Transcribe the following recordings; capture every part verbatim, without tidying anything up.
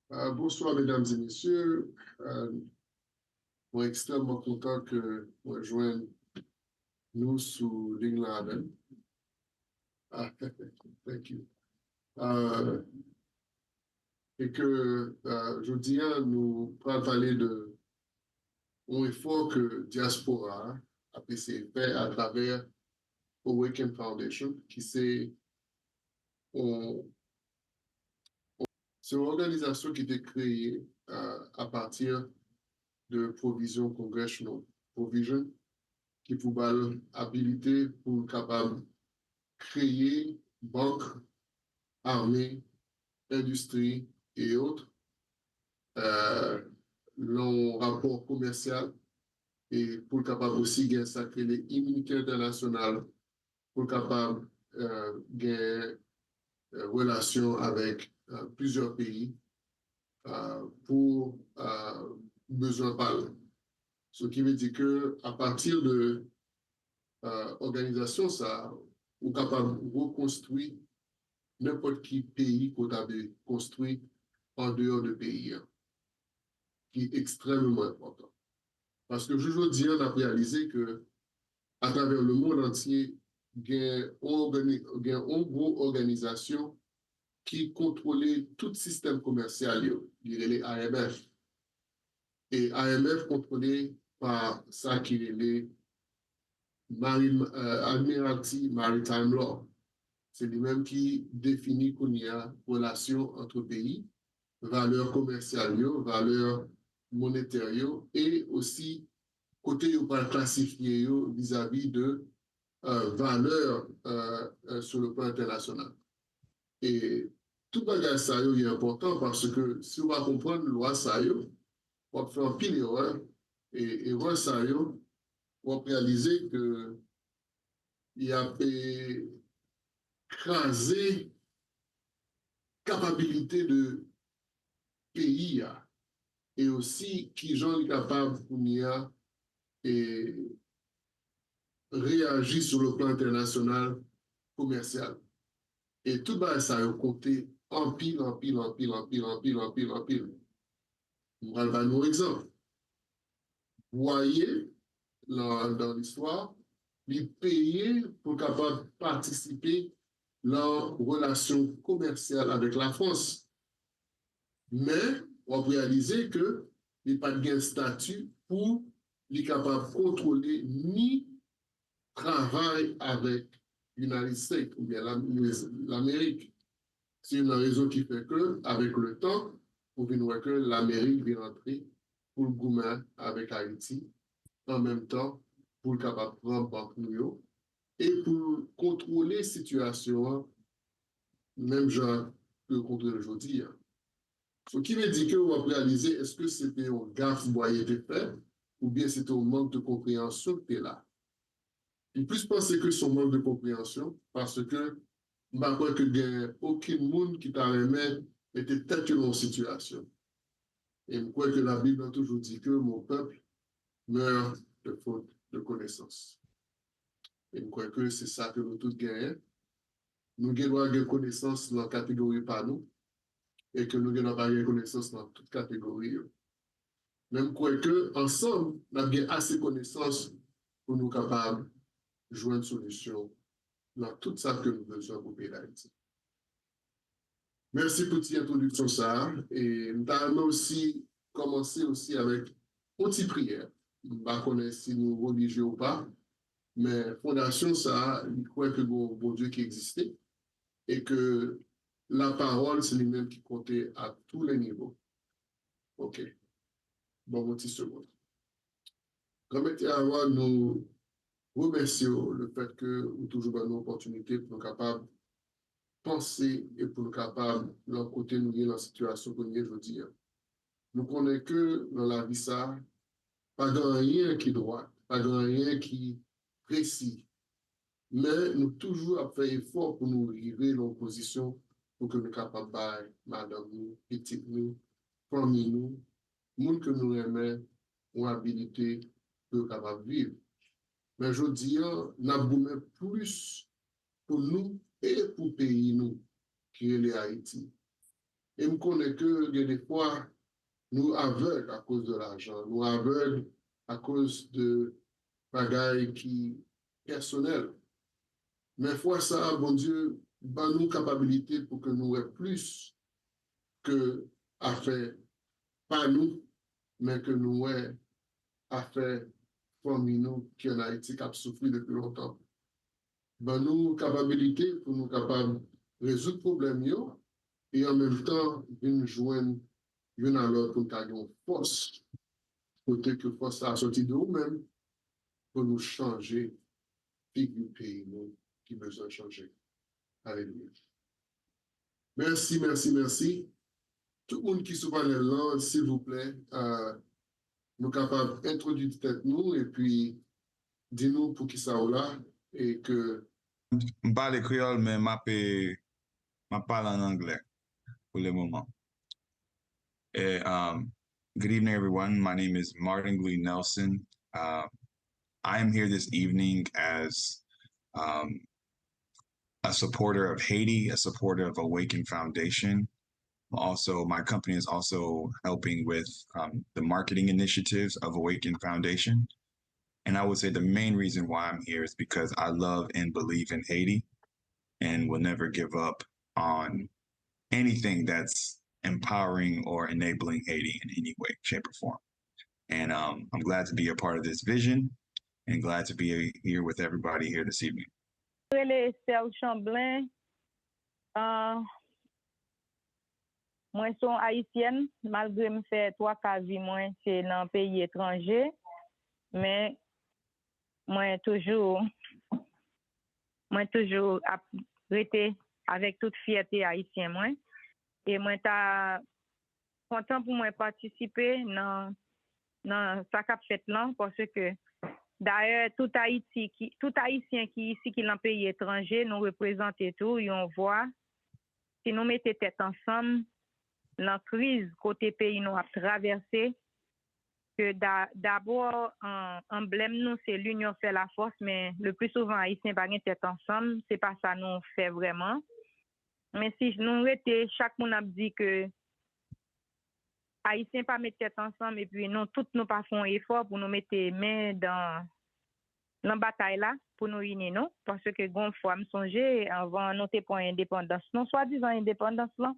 Uh, bonsoir, mesdames et messieurs. Uh, mwen ekstrèmman kontan ke mwen jwenn nou sou liy la avè m. Ah, thank you. Uh, e ke uh, jodi a, nou pral pale de yon efò ke dyaspora a ap eseye fè atravè Awaken Foundation, ki se yon Se yon òganizasyon ki te kreye uh, apati de pwovizyon Congressional Provision ki pou ba l abilite pou l kapab kreye bank, ame, endistri e ot uh, nan rapò komèsyal e pou l kapab osi gen sa k rele iminite entènasyonal pou l kapab uh, gen uh, relasyon avèk uh, plizyè peyi uh, pou uh, bezwen pa l. So ki vle di ke apati de uh, òganizasyon sa, ou kapab rekonstwi nenpòt ki peyi ke w ta vle konstwi andeyò de peyi a, ki ekstrèmman enpòtan. Paske jou jodi a, n ap reyalize ke atravè lemonn antye, gen yon gwo òganizasyon ki kontwole tout sistèm komèsyal yo. Li rele I M F. E I M F kontwole pa sa ki rele Admiralty Maritime Law. Se li menm ki defini kounye a relasyon ant peyi, valè komèsyal yo, valè monetè yo, e osi kote yo pral klasifye yo vizavi de uh, valè uh, uh, sou le plan entènasyonal. E tout bagay sa yo, li enpòtan paske si w pa konprann lwa sa yo, w ap fè anpil erè. E erè sa yo, w ap reyalize ke y ap kraze kapabilite de peyi a e osi kijan li kapab kounye a e reyaji sou le plan entènasyonal komèsyal. E tout bagay sa yo konte anpil, anpil, anpil, anpil, anpil, anpil, anpil. M pral ba nou yon egzanp. Bwaye, nan, nan listwa, li peye pou l kapab patisipe nan relasyon komèsyal avèk Lafrans. Men, w ap reyalize ke li pa t gen estati pou li kapab kontwole ni travay avèk United States oubyen Lamerik. Se youn nan rezon ki fè ke, avèk letan, ou vin wè ke Lamerik vin antre pou l goumen avèk Ayiti, an menm tan pou l kapab pran bank nou yo, e pou l kontwole sitiyasyon an menm jan ke l kontwole jodi a. So, ki vle di ke w ap reyalize èske se te yon gaf Bwaye te fè, oubyen se te yon mank de konpreyansyon ki te la. M plis panse ke se yon mank de konpreyansyon, paske m pa kwè ke gen okenn moun ki ta renmen mete tèt yo nan yon sitiyasyon. E m kwè ke Labib lan toujou di ke mon peuple meurt de faute de connaissance. E m kwè ke se sa ke nou tout genyen. Nou gen dwa gen konesans nan kategori pa nou, e ke nou gen dwa pa gen konesans nan tout kategori yo. Men m kwè ke ansanm, n ap gen ase konesans pou nou kapab jwenn solisyon nan tout sa ke nou bezwen pou peyi Dayiti. Mèsi pou ti entwodiksyon sa a. E m ta renmen osi kòmanse osi avèk yon ti priyè. M pa konnen si nou relijye ou pa, men fondasyon sa a, li kwè ke gen yon Bondye ki egziste e ke lapawòl se li menm ki konte à tous les niveaux. Ok. Ban m yon ti segonn. Granmèt Yahweh, nou remèsye w le fèt ke ou toujou ban nou opòtinite pou nou kapab panse e pou nou kapab nan kote nou ye, nan sitiyasyon ke nou ye jodi a. Nou konnen ke nan lavi sa, pa gen anyen ki dwat, pa gen anyen ki presi. Men nou toujou ap fè efò pou nou rive nan yon pozisyon pou ke nou kapab bay madanm nou, pitit nou, fanmi nou, moun ke nou renmen, yon abilite pou yo kapab viv. Men jodi a, n ap goumen plis pou nou e pou peyi nou ki rele Ayiti. E m konnen ke gen de fwa, nou avèg akoz de lajan, nou avèg akoz de bagay ki pèsonèl. Men fwa sa a, Bondye ban nou kapabilite pou ke nou wè plis ke afè pa nou, men ke nou wè afè fanmi nou ki ann Ayiti k ap soufri depi lontan. Ban nou kapabilite pou nou kapab rezoud pwoblèm yo e an menm tan vin jwenn youn a lòt pou n ka gen yon fòs, kote ke fòs sa a soti de ou menm, pou nou chanje figi peyi nou ki bezwen chanje. Alelouya. Mèsi, mèsi, mèsi. Tout moun ki sou panèl lan, silvouplè, euh, nou kapab entwodui tèt nou epi di nou poukisa w la e ke M pale kreyòl, men m ap, eh, m ap pale an anglè pou le moman. Eh, um, good evening, everyone. My name is Martin Glee Nelson. Uh, I am here this evening as um, a supporter of Haiti, a supporter of Awaken Foundation. Also, my company is also helping with um, the marketing initiatives of Awaken Foundation. And I would say the main reason why I'm here is because I love and believe in Haiti and will never give up on anything that's empowering or enabling Haiti in any way, shape, or form. And um, I'm glad to be a part of this vision and glad to be here with everybody here this evening. Mwen rele Estelle Chamblin. Ah, mwen se yon Ayisyèn, malgre m fè twa ka vi mwen se nan peyi etranje, men mwen toujou mwen toujou ap rete avèk tout fyète ayisyen mwen. E mwen ta kontan pou mwen patisipe nan nan sa k ap fèt lan, paske dayè tout Ayiti ki tout Ayisyen ki isi ki nan peyi etranje, nou reprezante tou yon vwa. Si nou mete tèt ansanm nan kriz kote peyi nou ap travèse, ke da- dabò an- anblèm nou se l'union fait la force, men le plus souvent Ayisyen pa gen tèt ansanm, se pa sa nou fè vrèman. Men si nou rete, chak moun ap di ke Ayisyen pa met tèt ansanm epi nou tout nou pa fè yon efò pou nou mete men dan nan batay la pou nou ini nou, paske gon fwa m sonje anvan nou te pran endepandans nou, swadizan endepandans lan,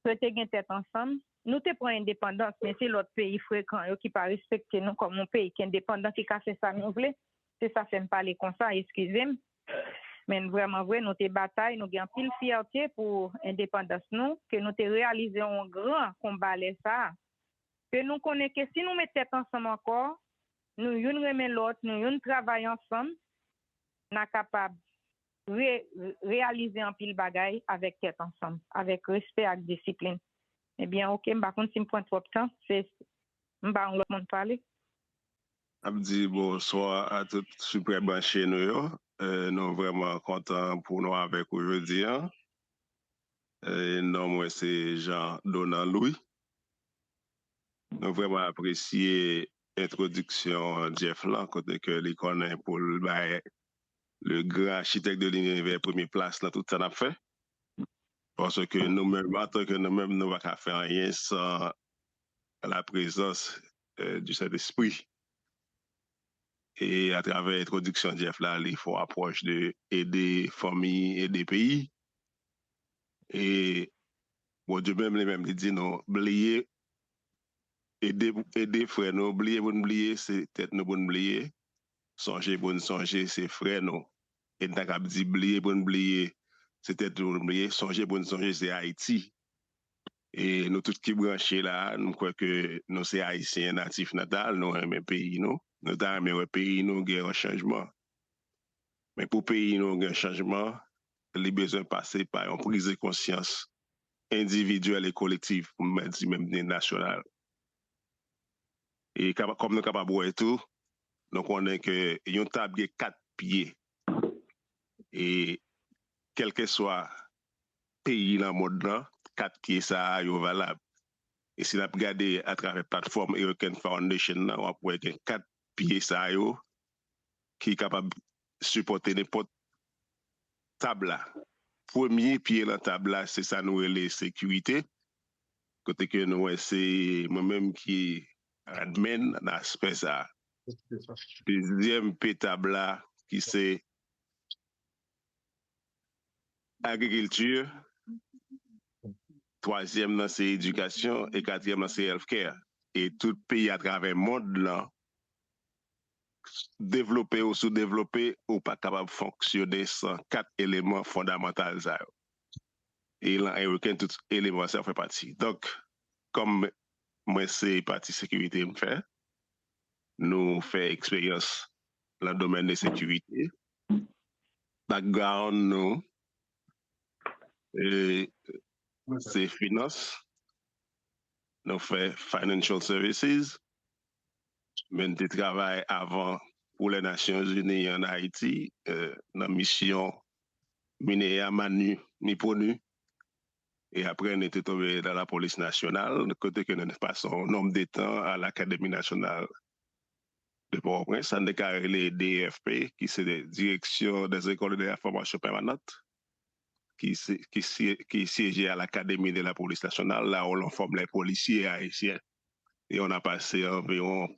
yo te gen tèt ansanm, nou te pran endepandans, men se lòt peyi frekan yo ki pa respekte nou kòm yon peyi ki endepandan ki ka fè sa nou vle. Se sa fè m pale konsa, eskize m. Men vrèman vre, nou te batay, nou gen anpil fyète pou endepandans nou, ke nou te reyalize yon gran konba lè sa a. Ke nou konnen ke si nou met tèt ansanm ankò, nou youn renmen lòt, nou youn travay ansanm, n a kapab re- reyalize anpil bagay avèk tèt ansanm, avèk respè ak disiplin. Ebyen, oke, m pa konn si m pran twòp tan, se m ba yon lòt moun pale. Ap di bonswa a tout sipè branche nou yo. Eh, nou vrèman kontan pou nou avèk ou jodi a. Eh, non mwen se Jean Donald Louis. Nou vrèman apresye entwodiksyon Jeff lan, kote ke li konnen pou l bay le gran achitèk de linivè premye plas nan tout sa n ap fè. Paske nou menm, antanke nou menm, nou pa ka fè anyen san la prezans eh, du Sentespri. E atravè entwodiksyon Jeff la, li fè yon apwòch de ede fanmi, ede peyi. E Bondye menm li menm li di nou bliye, ede, ede frè nou, bliye pou n bliye, se tèt nou pou n bliye, sonje pou n sonje, se frè nou. E n ta kab di bliye pou n bliye, se tèt nou pou n bliye, sonje pou n sonje, se Ayiti. E nou tout ki branche la, m kwè ke nou se Ayisyen natif natal, nou renmen peyi nou. Nou ta renmen wè peyi nou gen yon chanjman. Men pou peyi nou gen chanjman, li bezwen pase pa yon priz de konsyans endividyèl e kolektif, pou m di menm ni nasyonal. E kòm nou kapab wè tou, nou konnen ke yon tab gen kat pye. E kèlkeswa peyi nan mond lan, kat pye sa a yo valab. E si n ap gade atravè platfòm Awaken Foundation nan, w ap wè gen kat pye sa yo ki kapab sipòte nenpòt tab la. Premye pye lan tab la, se sa nou rele sekirite. kote ke nou wè se mwen menm ki admin nan aspè sa. Dezyèm pye tab la, ki se agrikilti, twazyèm nan se edikasyon e katriyèm nan se healthcare. E tout peyi atravè mond lan devlope ou soudevlope, ou pa kapab fonksyone san kat eleman fondamantal sa yo. E lan Hurricane, tout eleman sa yo fè pati. Donk, kòm mwen se pati sekirite m fè, nou fè eksperyans lan domèn de sekirite. Background nou, e, se finans. Nou fè financial services. Men te travay avan pou les Nations Unies an Ayiti, eh, nan misyon MINEA, MANU, MIPONU. E apre, nou te tonbe nan lapolis nasyonal, kote ke nou te pase yon nonb de tan a l'Académie Nationale de Port-au-Prince, sa nou te ka rele D E F P, ki se Direction des Écoles et de la Formation Permanente, ki, se- ki, si- ki siyeje a l'Académie de la Police Nationale, là où l'on forme les policiers haïtiens. Et on a passé environ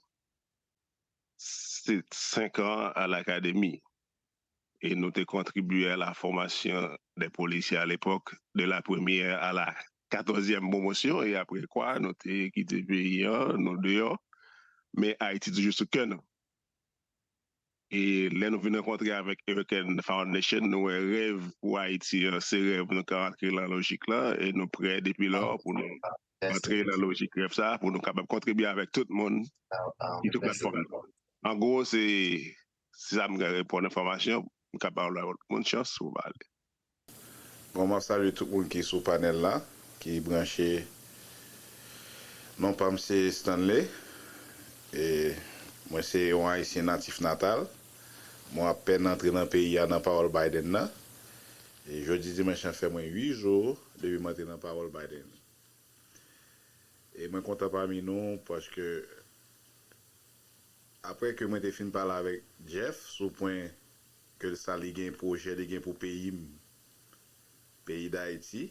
sept, cinq ans à l'académie. Et nous avons contribué à la formation des policiers à l'époque, de la première à la quatorzième promotion, et après quoi, nous avons quitté le pays, hein, nous dehors. Men Ayiti toujou sou kè nou. E lè nou vin rankontre avèk Hurricane Foundation, nou wè rèv pou Ayiti an, se rèv nou ka rantre nan lojik la, e nou prè depi lò pou nou rantre nan lojik rèv sa, pou nou kapab kontribye avèk tout moun ki sou platfòm nan. An gwo, se, se sa m gen pou enfòmasyon, m ka ba w lòt moun chans pou pale. Bon, m ap salye tout moun ki sou panèl la, ki branche. Non pa m se Stanley. E mwen se yon Ayisyen natif natal. Mwen apèn antre nan peyi a nan pawòl Biden nan. E jodi dimanch lan fè mwen uit jou depi m antre nan pawòl Biden. E mwen kontan pami nou paske apre ke mwen te fin pale avèk Jeff sou pwen ke sa li gen pwojè li gen pou peyi m, peyi Dayiti,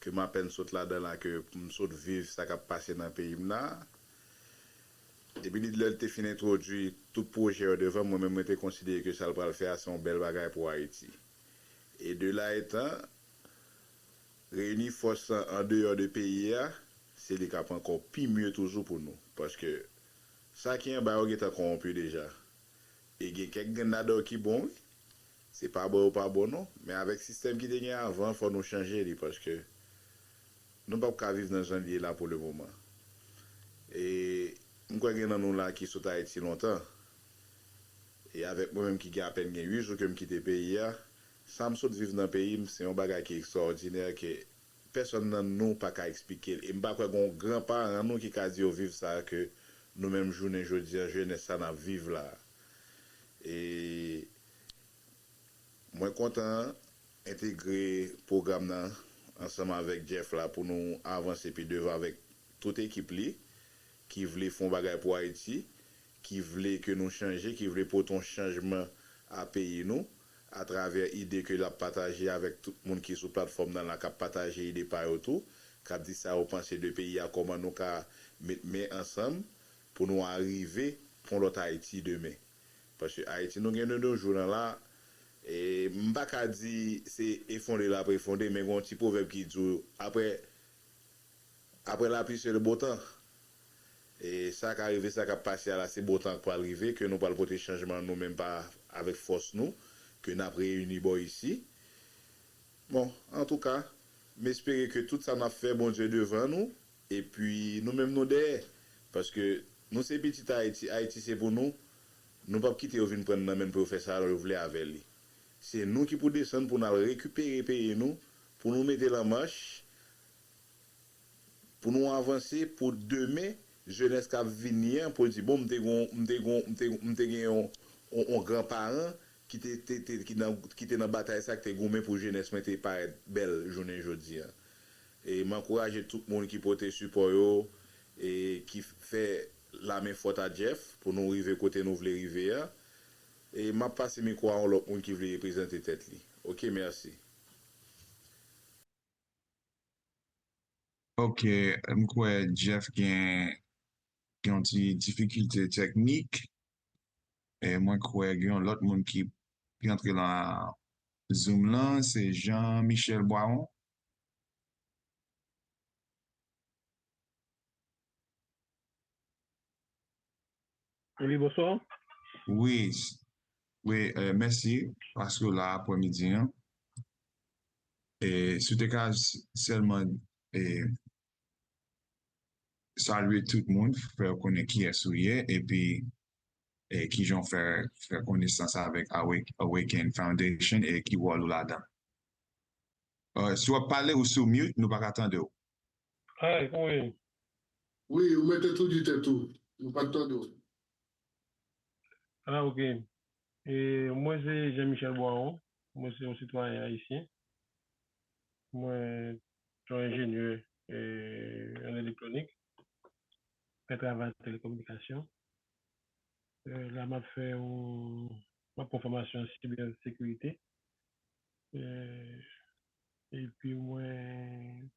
ke m apèn sot ladan la, ke m sot viv sa k ap pase nan peyi m la. Epi li, lè l te fin entwodui tout pwojè yo devan m, mwen menm mwen te konsidere ke sa l pral fè a se yon bèl bagay pou Ayiti. E de la etan, reyini fòs lan andeyò de peyi a, se li k ap ankò pi mye toujou pou nou. Paske sa ki anba yo gentan kòwonpi deja. E gen kèk grenn ladan yo ki bon, wi. Se pa bon yo pa bon non. Men avèk sistèm ki te gen avan, fò nou chanje li paske nou p ap ka viv nan jan l ye la pou lemoman. E m kwè gen nan nou la ki sot Ayiti lontan. E avèk mwen menm ki gen apèn gen uit jou ke m kite peyi a, sa m sot viv nan peyi m, se yon bagay ki ekstwawòdinè ke pèsòn nan nou pa ka eksplike l. E m pa kwè gen yon gran paran nou ki ka di yo viv sa ke nou menm jounen jodi a, jenès sa n ap viv la a. E mwen kontan entegre pwogram nan ansanm avèk Jeff la pou nou avanse pi devan avèk tout ekip li ki vle fè yon bagay pou Ayiti, ki vle ke nou chanje, ki vle pote yon chanjman a peyi nou atravè ide ke l ap pataje avèk tout moun ki sou platfòm nan la k ap pataje ide pa yo tou, k ap di sa yo panse de peyi a, kòman nou ka met men ansanm pou nou arive fè yon lòt Ayiti demen. Paske Ayiti nou gen de nos jours lan la, e m pa ka di se efondre l ap efondre, men gen yon ti pwovèb ki di w, apre, apre lapli se le beau temps. E sa ka rive, sa k ap pase a la, se bon tan k pral rive, ke nou pral pote chanjman nou menm pa avèk fòs nou, ke n ap reyini bò isi. Bon, antouka, m espere ke tout sa n ap fè, Bondye devan nou, epi nou menm nou dèyè. Paske nou se pitit Ayiti, Ayiti se pou nou, nou p ap kite yo vin pran n nan men n pou yo fè sa yo vle avè li. Se nou ki pou desann pou n al rekipere peyi nou, pou nou mete l an mach, pou nou avanse, pou demen, jenès k ap vini an, pou l di, bon, m te gon, m te gon, m te, m te gen yon, yon, yon gran paran ki te, te, te, ki nan, ki te nan batay sa, ki te goumen pou jenès mwen te parèt bèl jounen jodi an. E m ankouraje tout moun ki pote sipò yo, e ki fè lamen fòt a Jeff pou nou rive kote nou vle rive a. E m ap pase mikwo a yon lòt moun ki vle reprezante tèt li. Oke, mèsi. Ok, m kwè Jeff gen, gen yon ti difikilte teknik. E mwen kwè gen yon lòt moun ki, ki antre nan Zoom lan, se Jean Michel Boiron. Wi, bonswa. Wi, wi, eh, mèsi paske w la aprèmidi an. E si w te ka s- sèlman eh, salye tout moun, fè yo konnen kiyès ou ye, epi eh, kijan w fè, fè konesans avèk Awake- Awaken Foundation e ki wòl ou ladan. Eh, si w ap pale ou sou mute, nou pa ka tande w. Ay, wi. Wi, ou mete tou di tèt ou. Nou pa t tande w. Ah, ok. E, mwen se Jean Michel Boiron. Mwen se yon sitwayen ayisyen. Mwen se yon enjenyè e, an elektwonik. Fè travay telekominikasyon. E, la, m ap fè yon, m ap pran fòmasyon an sibersekirite. E, epi mwen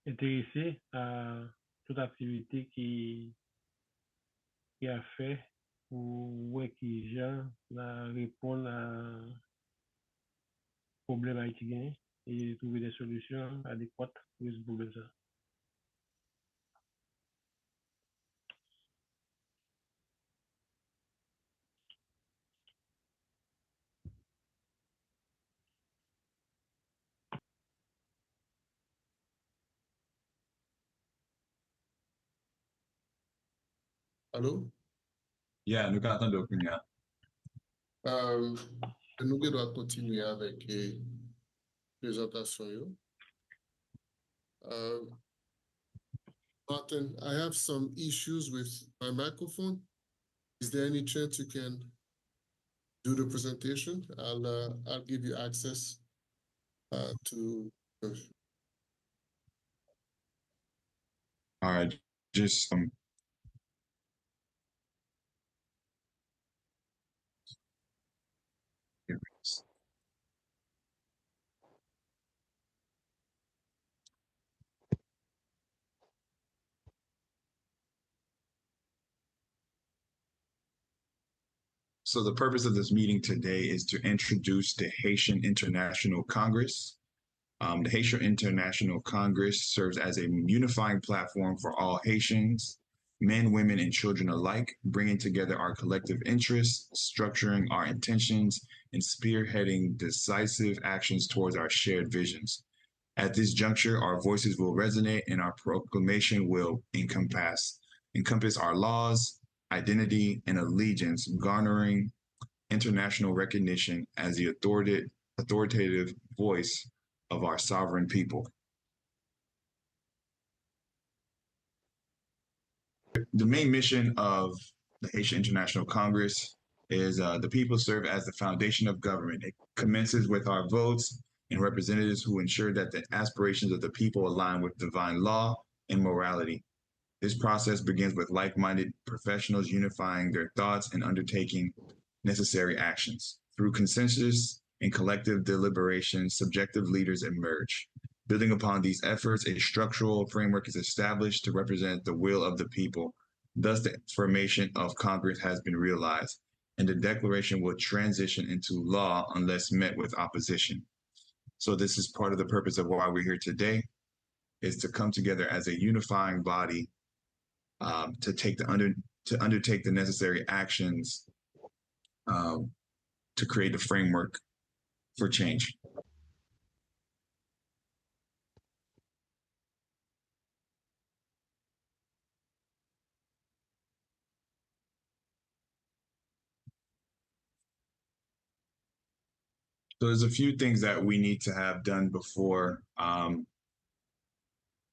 enterese a tout aktivite ki, ki ap fè pou wè kijan n a reponn a pwoblèm Ayiti genyen e twouve de solisyon adekwat pou rezoud pwoblèm sa a. Alo? Yeah, nou ka tande w kounye a. Um, nou gen dwa kontinye avèk eh, prezantasyon yo. Um, Martin, I have some issues with my microphone. Is there any chance you can do the presentation? I'll uh, I'll give you access uh, to. All right, just um, So the purpose of this meeting today is to introduce the Haitian International Congress. Um, the Haitian International Congress serves as a unifying platform for all Haitians, men, women, and children alike, bringing together our collective interests, structuring our intentions, and spearheading decisive actions towards our shared visions. At this juncture, our voices will resonate and our proclamation will encompass encompass our laws, identity, and allegiance, garnering international recognition as the authoritative voice of our sovereign people. The main mission of the Haitian International Congress is uh, the people serve as the foundation of government. It commences with our votes and representatives who ensure that the aspirations of the people align with divine law and morality. This process begins with like minded professionals unifying their thoughts and undertaking necessary actions. Through consensus and collective deliberation, subjective leaders emerge. Building upon these efforts, a structural framework is established to represent the will of the people. Thus, the formation of Congress has been realized, and the declaration will transition into law unless met with opposition. So, this is part of the purpose of why we're here today, is to come together as a unifying body um, to take the under to undertake the necessary actions um, to create the framework for change. So there's a few things that we need to have done before um,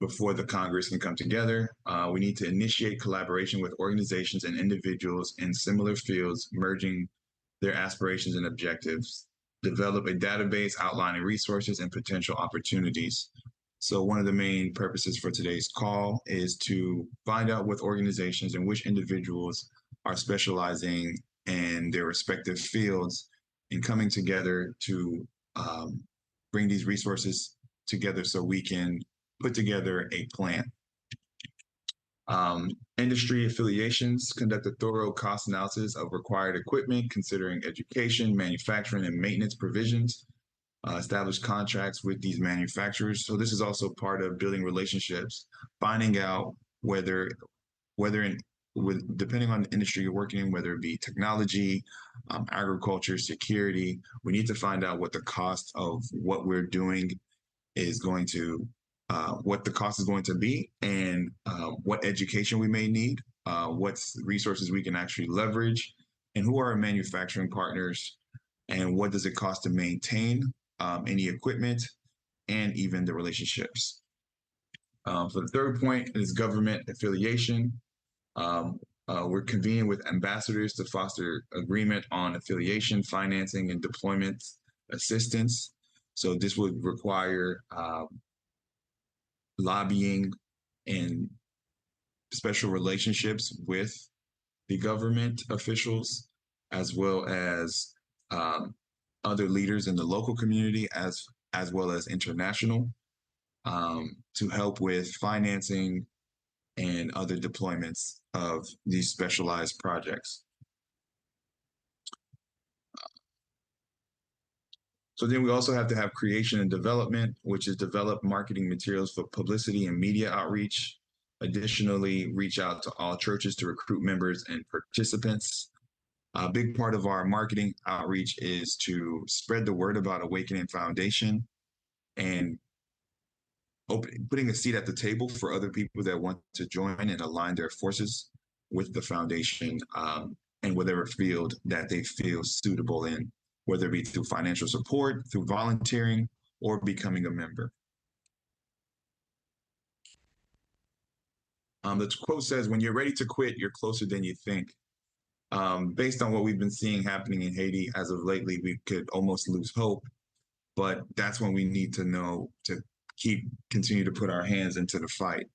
before the Congress can come together. Uh, we need to initiate collaboration with organizations and individuals in similar fields, merging their aspirations and objectives, develop a database outlining resources and potential opportunities. So, one of the main purposes for today's call is to find out what organizations and which individuals are specializing in their respective fields and coming together to um, bring these resources together so we can put together a plan. Um, industry affiliations, conduct a thorough cost analysis of required equipment, considering education, manufacturing, and maintenance provisions. Uh, establish contracts with these manufacturers. So this is also part of building relationships, finding out whether whether in with depending on the industry you're working in, whether it be technology, um, agriculture, security, we need to find out what the cost of what we're doing is going to uh, what the cost is going to be and uh, what education we may need, uh, what resources we can actually leverage, and who are our manufacturing partners, and what does it cost to maintain um, any equipment, and even the relationships. Um, for the third point is government affiliation. Um, uh, we're convening with ambassadors to foster agreement on affiliation, financing, and deployment assistance. So this would require um, lobbying and special relationships with the government officials, as well as um, other leaders in the local community, as as well as international, um, to help with financing and other deployments of these specialized projects. So then we also have to have creation and development, which is develop marketing materials for publicity and media outreach. Additionally, reach out to all churches to recruit members and participants. A big part of our marketing outreach is to spread the word about Awakening Foundation and open, putting a seat at the table for other people that want to join and align their forces with the foundation um, in whatever field that they feel suitable in, whether it be through financial support, through volunteering, or becoming a member. Um, the quote says, "When you're ready to quit, you're closer than you think." Um, based on what we've been seeing happening in Haiti as of lately, we could almost lose hope, but that's when we need to know to keep continue to put our hands into the fight.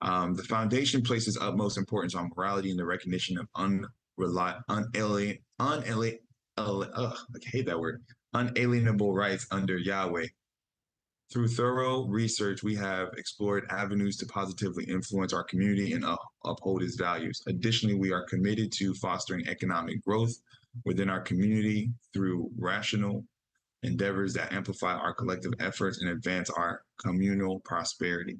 Um, the foundation places utmost importance on morality and the recognition of unreli- unali- unali- ugh, I hate that word, unalienable rights under Yahweh. Through thorough research, we have explored avenues to positively influence our community and up- uphold its values. Additionally, we are committed to fostering economic growth within our community through rational endeavors that amplify our collective efforts and advance our communal prosperity.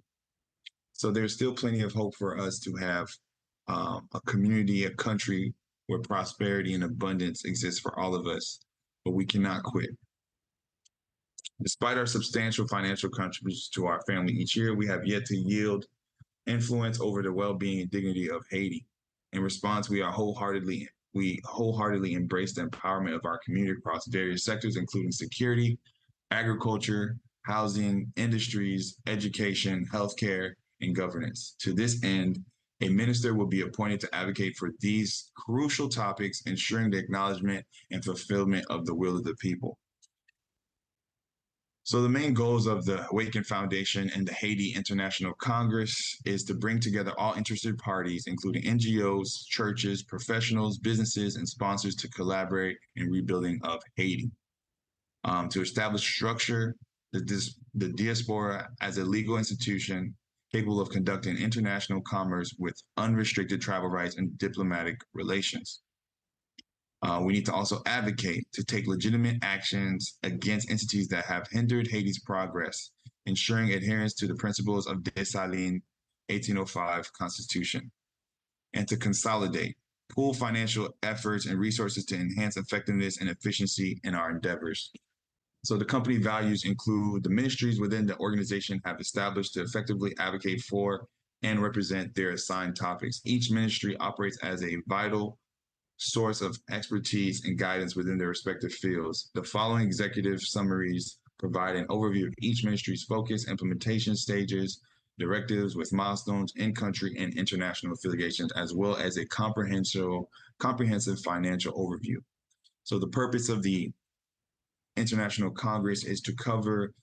So there's still plenty of hope for us to have um, a community, a country where prosperity and abundance exists for all of us, but we cannot quit. Despite our substantial financial contributions to our family each year, we have yet to yield influence over the well-being and dignity of Haiti. In response, we are wholeheartedly we wholeheartedly embrace the empowerment of our community across various sectors, including security, agriculture, housing, industries, education, healthcare, and governance. To this end, a minister will be appointed to advocate for these crucial topics, ensuring the acknowledgement and fulfillment of the will of the people. So the main goals of the Awaken Foundation and the Haiti International Congress is to bring together all interested parties, including N G Os, churches, professionals, businesses, and sponsors to collaborate in rebuilding of Haiti. Um, to establish structure the, dis- the diaspora as a legal institution capable of conducting international commerce with unrestricted travel rights and diplomatic relations. Uh, we need to also advocate to take legitimate actions against entities that have hindered Haiti's progress, ensuring adherence to the principles of Dessalines eighteen oh five Constitution, and to consolidate, pool financial efforts and resources to enhance effectiveness and efficiency in our endeavors. So the company values include the ministries within the organization have established to effectively advocate for and represent their assigned topics. Each ministry operates as a vital source of expertise and guidance within their respective fields. The following executive summaries provide an overview of each ministry's focus, implementation stages, directives with milestones in country and international affiliations, as well as a comprehensive, comprehensive financial overview. So the purpose of the International Congress is to cover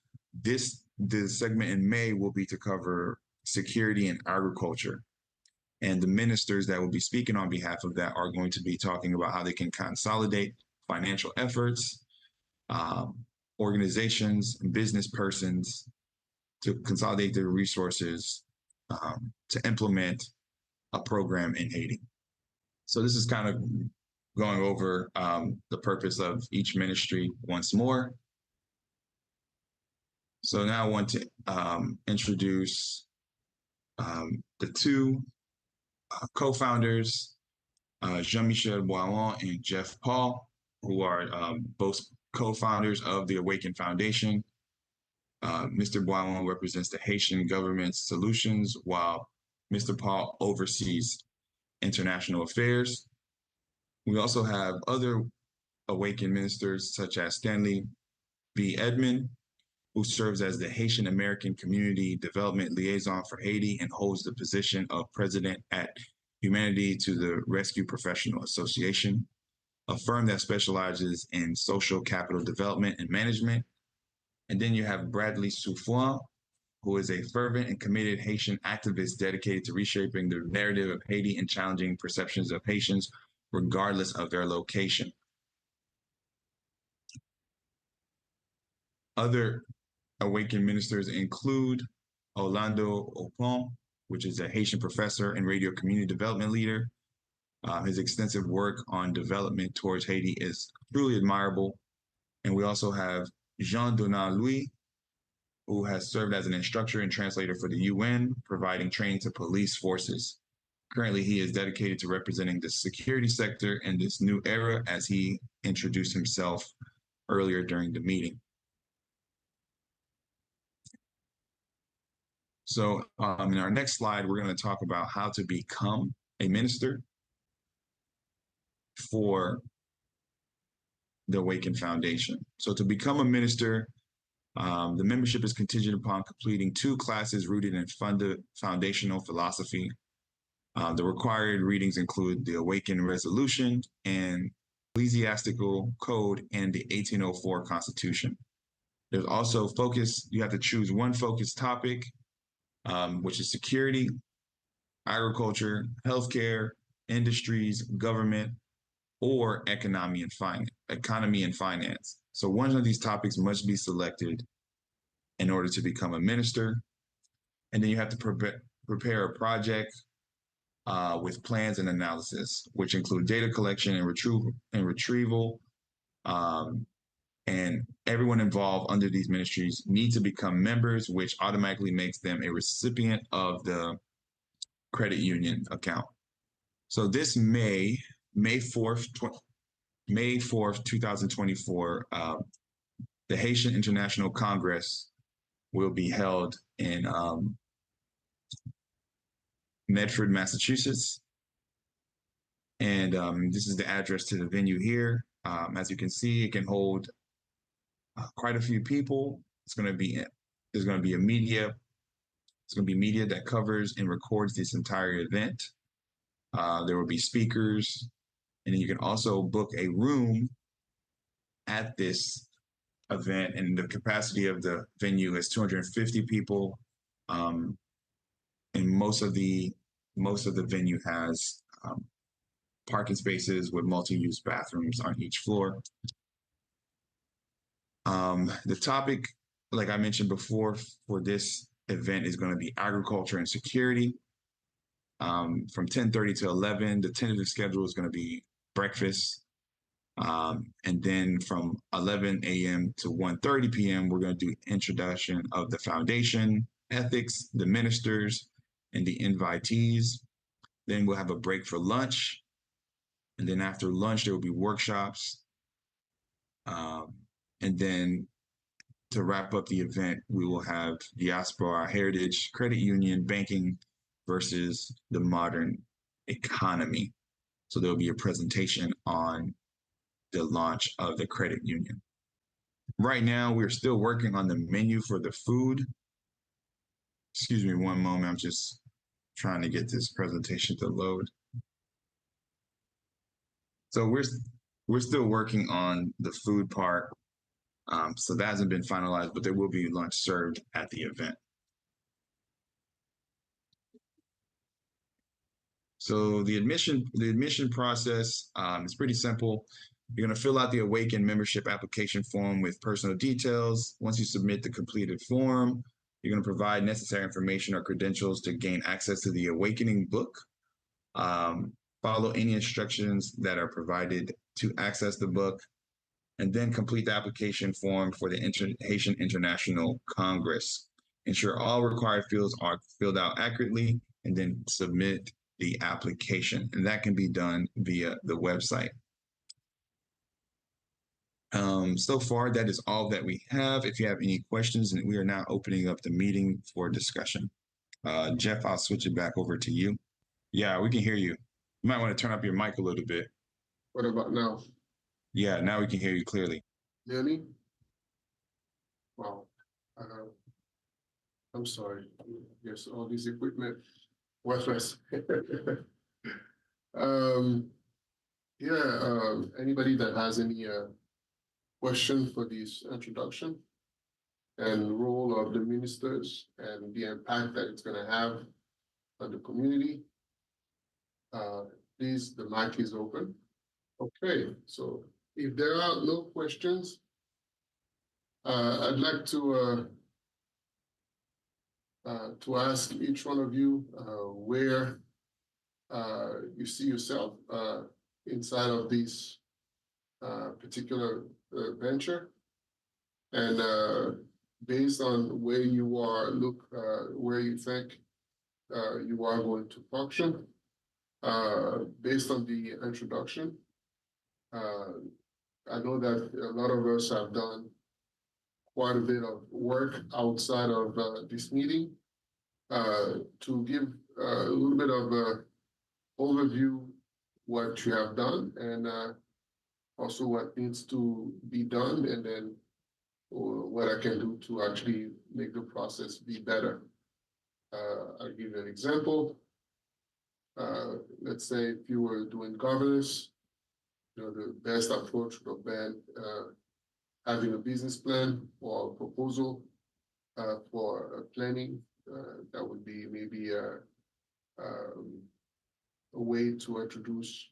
this, the segment in May will be to cover security and agriculture. And the ministers that will be speaking on behalf of that are going to be talking about how they can consolidate financial efforts, um, organizations, and business persons, to consolidate their resources um, to implement a program in Haiti. So this is kind of going over um, the purpose of each ministry once more. So now I want to um, introduce um, the two uh, co-founders, uh, Jean-Michel Boiron and Jeff Paul, who are um, both co-founders of the Awaken Foundation. Uh, Mister Boiron represents the Haitian government's solutions, while Mister Paul oversees international affairs. We also have other Awaken ministers such as Stanley B. Edmond, who serves as the Haitian American Community Development Liaison for Haiti and holds the position of president at Humanity to the Rescue Professional Association, a firm that specializes in social capital development and management. And then you have Bradley Souffrant, who is a fervent and committed Haitian activist dedicated to reshaping the narrative of Haiti and challenging perceptions of Haitians regardless of their location. Other Awakened ministers include Orlando Opon, which is a Haitian professor and radio community development leader. Uh, his extensive work on development towards Haiti is truly admirable. And we also have Jean Donald Louis, who has served as an instructor and translator for the U N, providing training to police forces. Currently, he is dedicated to representing the security sector in this new era as he introduced himself earlier during the meeting. So, um, in our next slide, we're going to talk about how to become a minister for the Awaken Foundation. So, to become a minister, um, the membership is contingent upon completing two classes rooted in funda- foundational philosophy. Uh, the required readings include the Awaken Resolution and Ecclesiastical Code and the eighteen oh four Constitution. There's also focus, you have to choose one focus topic, um, which is security, agriculture, healthcare, industries, government, or economy and finance, economy and finance. So one of these topics must be selected in order to become a minister. And then you have to prepare, prepare a project uh, with plans and analysis, which include data collection and retrieval, and retrieval. Um, and everyone involved under these ministries need to become members, which automatically makes them a recipient of the credit union account. So this May, May fourth, tw- May fourth, twenty twenty-four, uh, the Haitian International Congress will be held in um, Medford, Massachusetts. And um, this is the address to the venue here. Um, as you can see, it can hold uh, quite a few people. It's going to be there's going to be a media. It's going to be media that covers and records this entire event. Uh, there will be speakers, and you can also book a room at this event. And the capacity of the venue is two hundred fifty people. Um, and most of the most of the venue has um, parking spaces with multi-use bathrooms on each floor. Um, the topic, like I mentioned before, for this event is going to be agriculture and security. Um, from ten thirty to eleven, the tentative schedule is going to be breakfast. Um, and then from eleven a.m. to one thirty p.m., we're going to do introduction of the foundation, ethics, the ministers, and the invitees. Then we'll have a break for lunch. And then after lunch, there will be workshops. Um, and then to wrap up the event, we will have Diaspora Heritage Credit Union Banking versus the Modern Economy. So there'll be a presentation on the launch of the credit union. Right now, we're still working on the menu for the food. Excuse me one moment. I'm just trying to get this presentation to load. So we're we're still working on the food part. Um, so that hasn't been finalized, but there will be lunch served at the event. So the admission the admission process um, is pretty simple. You're going to fill out the Awaken membership application form with personal details. Once you submit the completed form, You're going to provide necessary information or credentials to gain access to the Awakening book. Um, follow any instructions that are provided to access the book, and then complete the application form for the Inter- Haitian International Congress. Ensure all required fields are filled out accurately, and then submit the application. And that can be done via the website. Um, so far, that is all that we have. If you have any questions, and we are now opening up the meeting for discussion. Uh, Jeff, I'll switch it back over to you. Yeah, we can hear you. You might want to turn up your mic a little bit. What about now? Yeah, now we can hear you clearly. Danny? Wow. Uh, I'm sorry. Yes, all this equipment. Worthless. um, yeah, um, anybody that has any uh, question for this introduction and role of the ministers and the impact that it's going to have on the community, uh, please, the mic is open. Okay, so if there are no questions, uh, I'd like to uh, uh, to ask each one of you uh, where uh, you see yourself uh, inside of this uh, particular uh, venture, and uh, based on where you are, look uh, where you think uh, you are going to function, uh, based on the introduction. Uh, I know that a lot of us have done quite a bit of work outside of uh, this meeting uh, to give uh, a little bit of an overview what you have done and uh, also what needs to be done, and then uh, what I can do to actually make the process be better. Uh, I'll give you an example. Uh, let's say if you were doing governance, you know, the best approach would have been uh, having a business plan or a proposal uh, for uh, planning. Uh, that would be maybe a, um, a way to introduce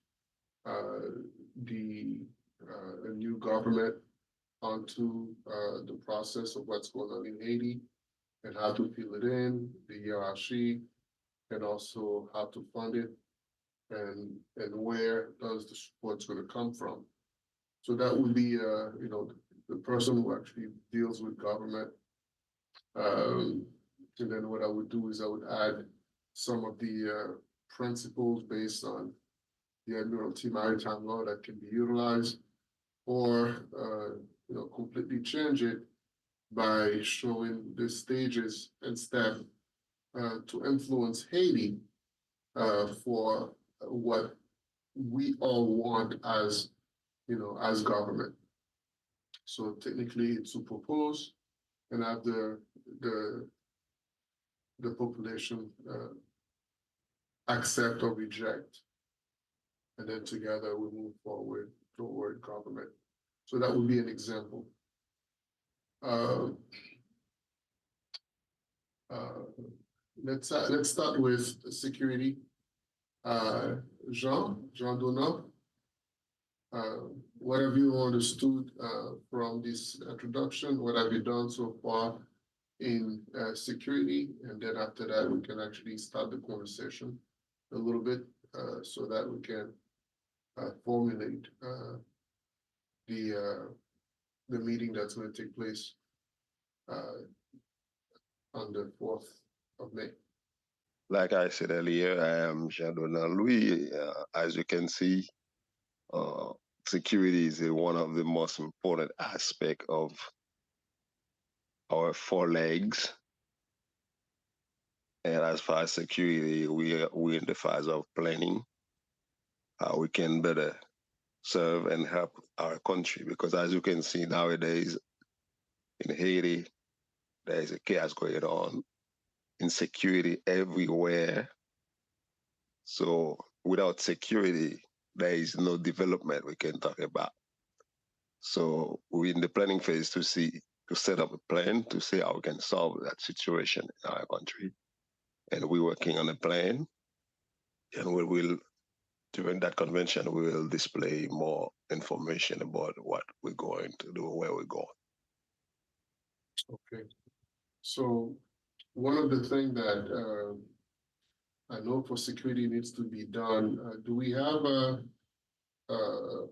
uh, the uh, a new government onto uh, the process of what's going on in Haiti and how to fill it in, the hierarchy, and also how to fund it, and and where does the support going to come from. So that would be, uh, you know, the person who actually deals with government. Um, and then what I would do is I would add some of the uh, principles based on the Admiralty Maritime Law that can be utilized, or uh, you know, completely change it by showing the stages and steps uh, to influence Haiti uh, for what we all want as, you know, as government. So technically, it's to propose and have the the the population uh, accept or reject, and then together we move forward toward government. So that would be an example. Uh, uh, let's uh, let's start with security. Uh, Jean, Jean Donald, uh, what have you understood uh, from this introduction? What have you done so far in uh, security? And then after that, we can actually start the conversation a little bit uh, so that we can uh, formulate uh, the uh, the meeting that's going to take place uh, on the fourth of May. Like I said earlier, I am Jean Donald Louis. Uh, as you can see, uh, security is one of the most important aspect of our four legs. And as far as security, we are, we in the phase of planning how we can better serve and help our country. Because as you can see nowadays in Haiti, there is a chaos going on, insecurity everywhere. So without security, there is no development we can talk about. So we're in the planning phase to see to set up a plan to see how we can solve that situation in our country. And we're working on a plan. And we will, during that convention, we will display more information about what we're going to do, where we're going. Okay. So One of the things that uh, I know for security needs to be done, uh, do we have a, a,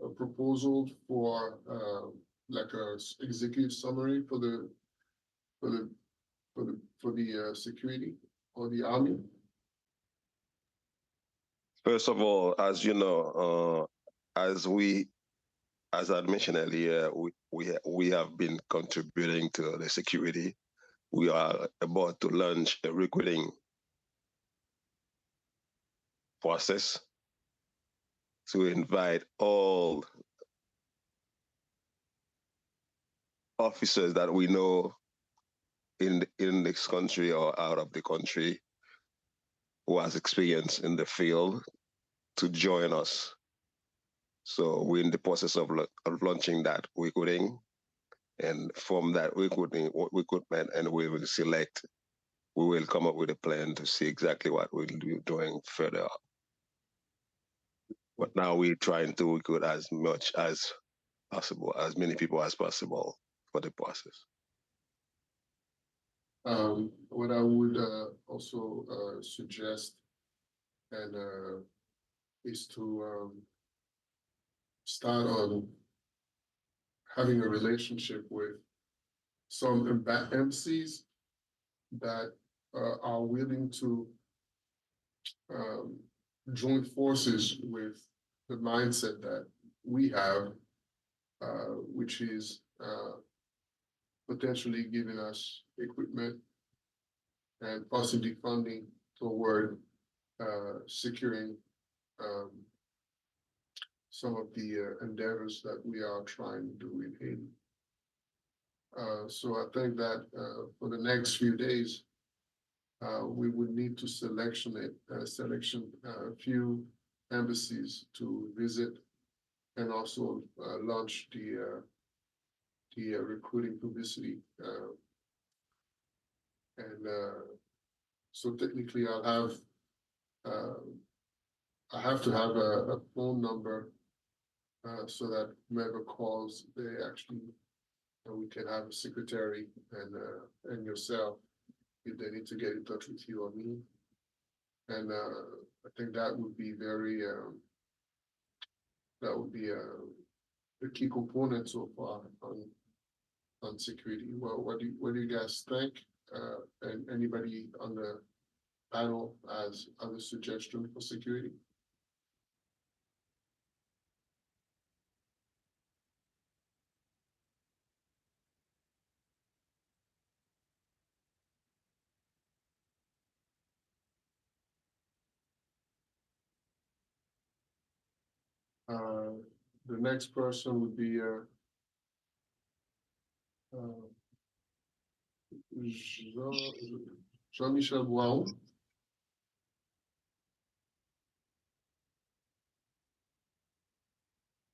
a proposal for uh, like a s- executive summary for the for the for the for the uh, security or the army? First of all, as you know, uh, as we, as I mentioned earlier, we, we, we have been contributing to the security. We are about to launch a recruiting process to invite all officers that we know in in this country or out of the country who has experience in the field to join us. So we're in the process of, of launching that recruiting, and from that recruiting recruitment, and we will select. We will come up with a plan to see exactly what we'll be doing further up. But now we're trying to recruit as much as possible, as many people as possible for the process. Um, what I would uh, also uh, suggest and uh, is to um, start on having a relationship with some emba- embassies that uh, are willing to um, join forces with the mindset that we have, uh, which is uh, potentially giving us equipment and possibly funding toward uh, securing um, some of the uh, endeavors that we are trying to do in Haiti. Uh, so I think that uh, for the next few days, uh, we would need to selection it, uh, selection uh, a few embassies to visit and also uh, launch the uh, the uh, recruiting publicity. Uh, and uh, so technically, I'll have uh, I have to have a, a phone number uh, so that whomever calls, they actually uh, we can have a secretary and uh, and yourself if they need to get in touch with you or me. And uh, I think that would be very um, that would be a, a key component so far on on security. What what do you, what do you guys think? Uh, and anybody on the panel has other suggestion for security? Uh, the next person would be uh, uh, Jean, Jean-Michel Boiron.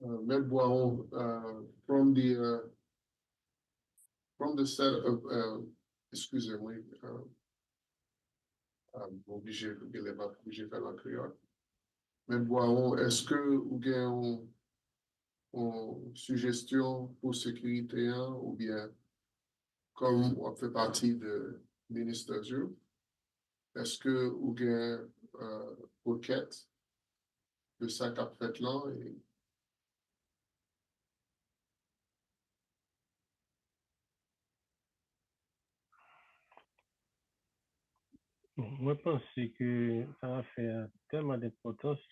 Uh, Maître Boiron, uh, from the uh, from the set of uh, excusez-moi, uh, uh, oblije oblije fè l an kreyòl. Maître Boiron, èske ou gen yon yon sijesyon pou sekirite an oubyen kòm w ap fè pati de ministers yo, èske ou gen uh, requête de sa k ap fèt lan? E Bon, mwen panse ke sa afè a tèlman d enpòtans,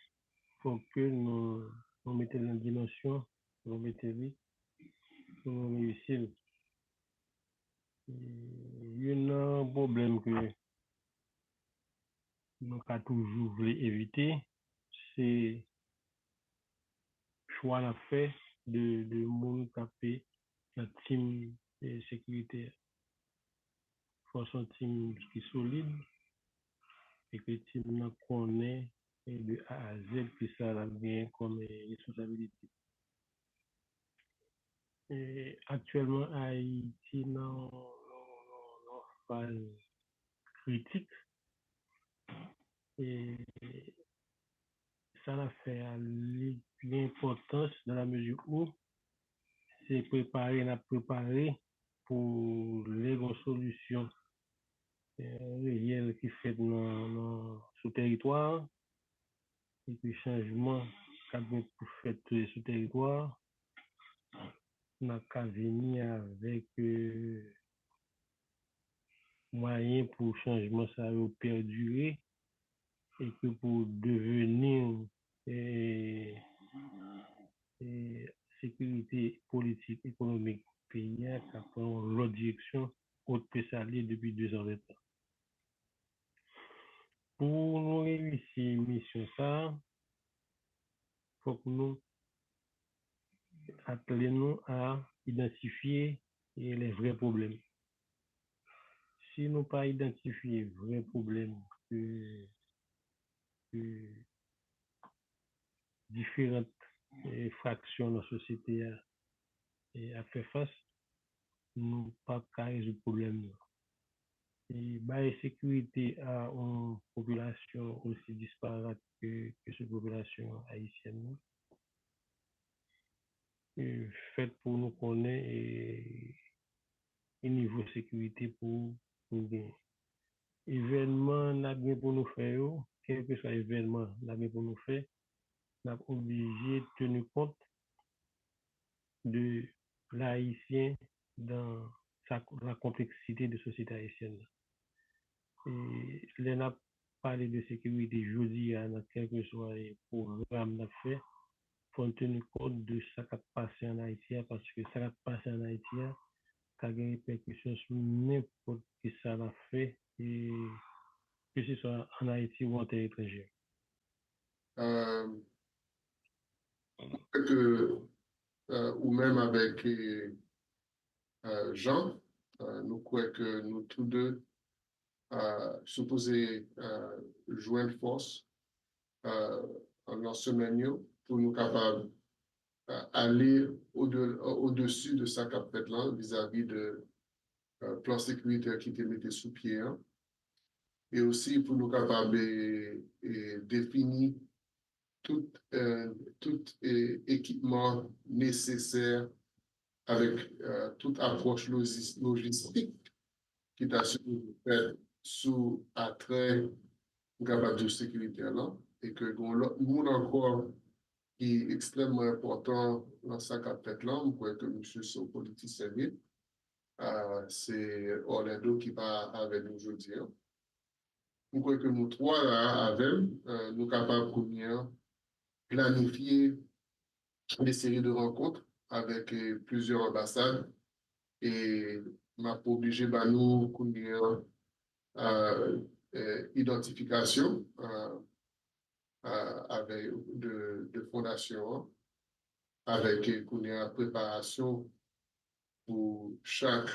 fòk ke nou, nou mete l nan dimansyon, nou mete li pou nou reyisi l. Youn nan pwoblèm ke nou ka toujou vle evite, se chwa n ap fè de, de moun k ap nan tim sekirite a. Fò se yon tim ki solid e ke tim nan konnen de A a Z ki sa l ap genyen kòm responsabilite. Aktyèlman, Ayiti nan yon faz kritik. E sa n ap fè a, li gen enpòtans dans la mesure où se prepare n ap prepare pou lè gen yon solisyon reyèl ki fèt nan, nan, sou teritwa a, epi chanjman k ap gen pou fèt sou teritwa a, n ap ka vini avèk mwayen pou chanjman sa yo pèdire e ke pou deveni e, e, sekirite politik, ekonomik peyi a ka pran yon lòt direksyon kot ke sa l ye depi de san ven tan. Pou nou reyisi misyon sa a, fòk nou atle nou a idantifye e, lè vrè pwoblèm. Si nou pa idantifye vrè pwoblèm ke, ke diferan e, fraksyon nan sosyete a e, ap fè fas, nou p ap ka rezoud pwoblèm nan. E bay sekirite a yon popilasyon osi disparat ke, ke sou popilasyon ayisyèn nan, e, fèt pou nou konnen e, e nivo sekirite pou nou genyen. Evènman n ap gen pou nou fè yo, kèlkeswa evènman n ap gen pou nou fè, n ap oblije teni kont de Ayisyen dan sa, la konpleksite de sosyete ayisyèn nan. E lè n ap pale de sekirite jodi a nan kèlkeswa pwogram n ap fè, fò n teni kont de sa k ap pase ann Ayiti a, paske sa k ap pase ann Ayiti a ka gen repèkisyon sou nenpòt ki sa n ap fè, e keseswa ann Ayiti ou an tè etranjè. Euh, ke euh, ou menm avèk euh, Jean, euh, nou kwè ke nou tou de euh, sipoze euh, jwenn fòs euh, nan semèn yo pou nou kapab euh, ale odesi de sa k ap fèt lan vizavi de euh, plan sekiritè ki te mete sou pye an. E osi pou nou kapab e, e, defini tout, euh, tout e, ekipman nesesè avèk euh, tout apwòch lojis- lojistik ki ta sipoze fèt sou atrè, m kapab di w, sekirite lan, e ke gen yon lòt moun ankò ki ekstrèmman enpòtan nan sa k ap fèt lan, m kwè ke misye se yon politisyen vre, se Orlando ki pa avè nou jodi a. M kwè ke nou twa la avè m, nou kapab kounye a planifye de seri de rankont avèk plizyè anbasad e m ap oblije ba nou kounye a idantifikasyon avèk de, de fondasyon an, avèk kounye a preparasyon pou chak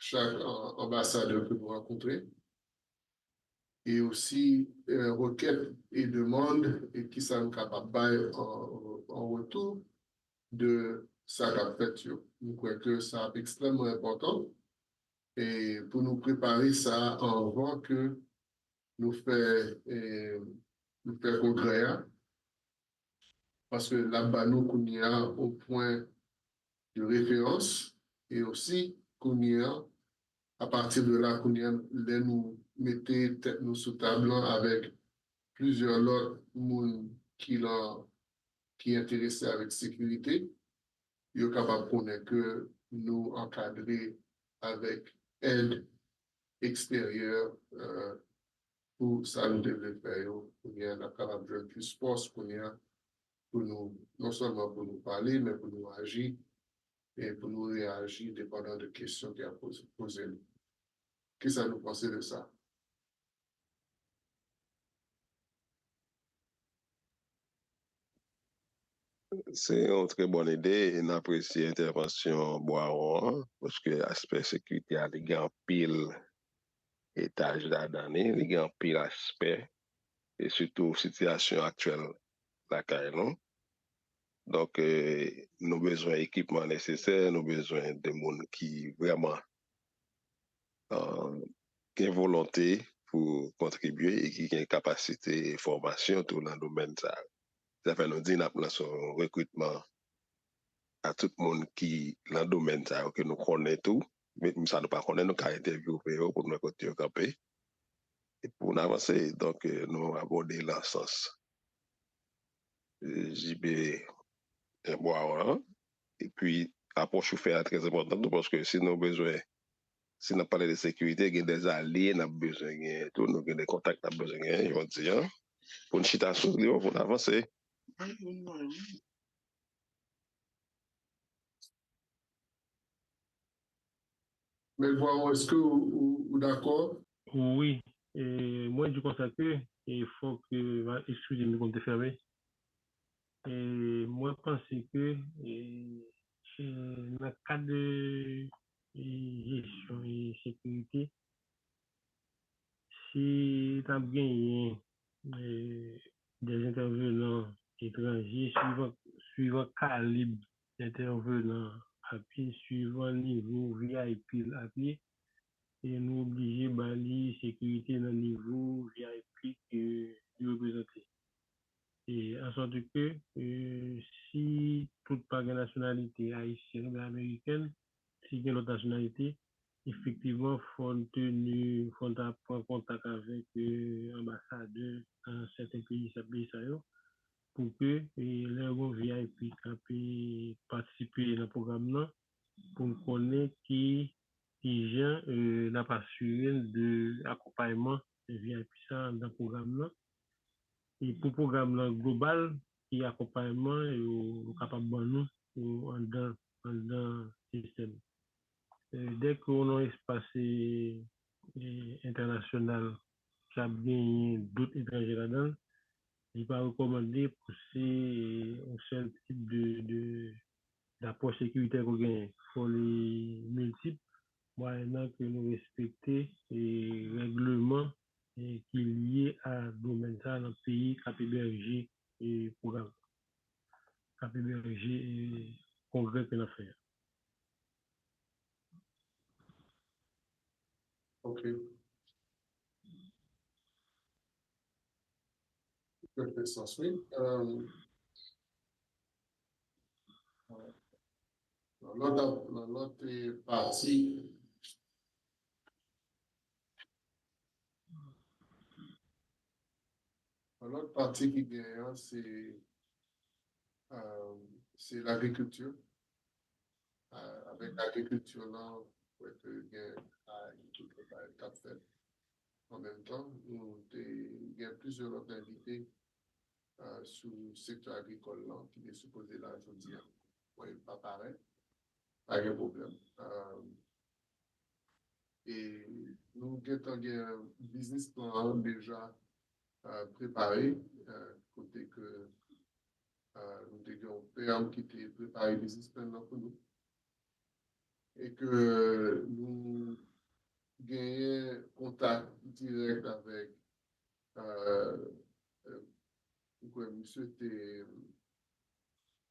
chak anbasadè ke nou rankontre e osi rekèt e demann e kisa nou kapab bay an retou de sa k ap fèt yo. M kwè ke sa ap ekstrèmman enpòtan e pou nou prepare sa anvan ke nou fè nou fè kongrè a. Paske l ap ba nou kounye a yon pwen de referans e osi kounye a apati de la kounye a lè nou mete tèt nou sou tab lan avèk plizyè lòt moun ki lan ki enterese avèk sekirite, yo kapab konnen ke nou ankadre avèk èd eksteryè pou sa nou te vle fè yo. Kounye a n ap kapab jwenn plis fòs kounye a pou nou non sèlman pou nou pale men pou nou aji e pou nou reyaji depandan de kesyon ki ap poze nou. Kisa nou panse de sa? Se yon trè bòn ide e n apresye entèvansyon Bwawon an paske aspè sekirite a li gen anpil etaj ladan li, li gen anpil aspè e sitou sitiyasyon aktyèl lakay nou. Donk nou bezwen ekipman nesesè, nou bezwen de moun ki vrèman gen volonte pou kontribye e ki gen kapasite e fòmasyon tou nan domèn sa yo. Sa fè nou di n ap lanse yon rekritman a tout moun ki nan domèn sa yo ke nou konnen tou menm sa nou pa konnen, nou ka entèvyouve yo pou nou wè kote yo kanpe. E pou n avanse, donk, eh, nou abòde l nan sans, eh, J B Bwa an. Epi, apwòch ou fè a trè enpòtan tou, paske si nou bezwen, si n ap pale de sekirite, gen de alye n ap bezwen genyen tou, nou gen de kontak n ap bezwen genyen, jodi a, pou n chita sou li yo, pou n avanse. Mèt Vwawo, èske ou, ou, ou dakò? Wi, e, mwen di konsa ke, e, fòk, e, eskize m, mikwò m te fèmen. E, mwen panse ke, e, e, nan kad de, e, jesyon e sekirite, si n ap genyen, e, de entèvenan etranje, swivan, swivan kalib entèvenan, epi swivan nivo V I P l ap ye, e nou oblije ba li sekirite nan nivo V I P ke li reprezante. E ansòt ke, e, si tout pa gen nasyonalite ayisyen oubyen amerikèn, si gen lòt nasyonalite, efektivman, fò n teni, fò n ta pran kontak avèk, e, anbasadè nan sèten peyi sa, peyi sa yo, pou ke, e, lè yon V I P k ap, e, patisipe nan pwogram nan, pou n konnen ki, ki jan, e, n ap asire n de akonpayman V I P sa anndan pwogram nan. E pou pwogram nan global, ki akonpayman yo, yo kapab ban nou, yo anndan, anndan sistèm. E, dèke w nan espas, e, e, entènasyonal k ap genyen dòt etranje ladan l, li pa rekòmande pou se, e, yon sèl tip de, de, dapwòch sekiritè ke w genyen. Fò li miltip, mwayennan ke nou respekte, e, règleman, e, ki lye a domèn sa nan peyi k ap ebèje, e, pwogram, k ap ebèje, e, kongrè ke n ap fè a. Ok. Sa fè sans, wi. Euh, nan lòt, nan lòt, eh, pati, nan lòt pati ki genyen an, se, euh, se lagrikilti. Euh, avèk agrikilti lan, wè ke gen bagay, tout lòt bagay k ap fèt. An menm tan, nou te gen plizyè lòt envite, euh, sou sektè agrikòl lan ki te sipoze la jodi a. Bon, yo pa parèt, pa gen pwoblèm. Euh, e nou gentan gen biznis plan an deja, euh, prepare, euh, kote ke, euh, nou te gen yon pèm ki te prepare biznis plan nan pou nou. E ke nou genyen kontak dirèk avèk, euh, euh, m kwè misye te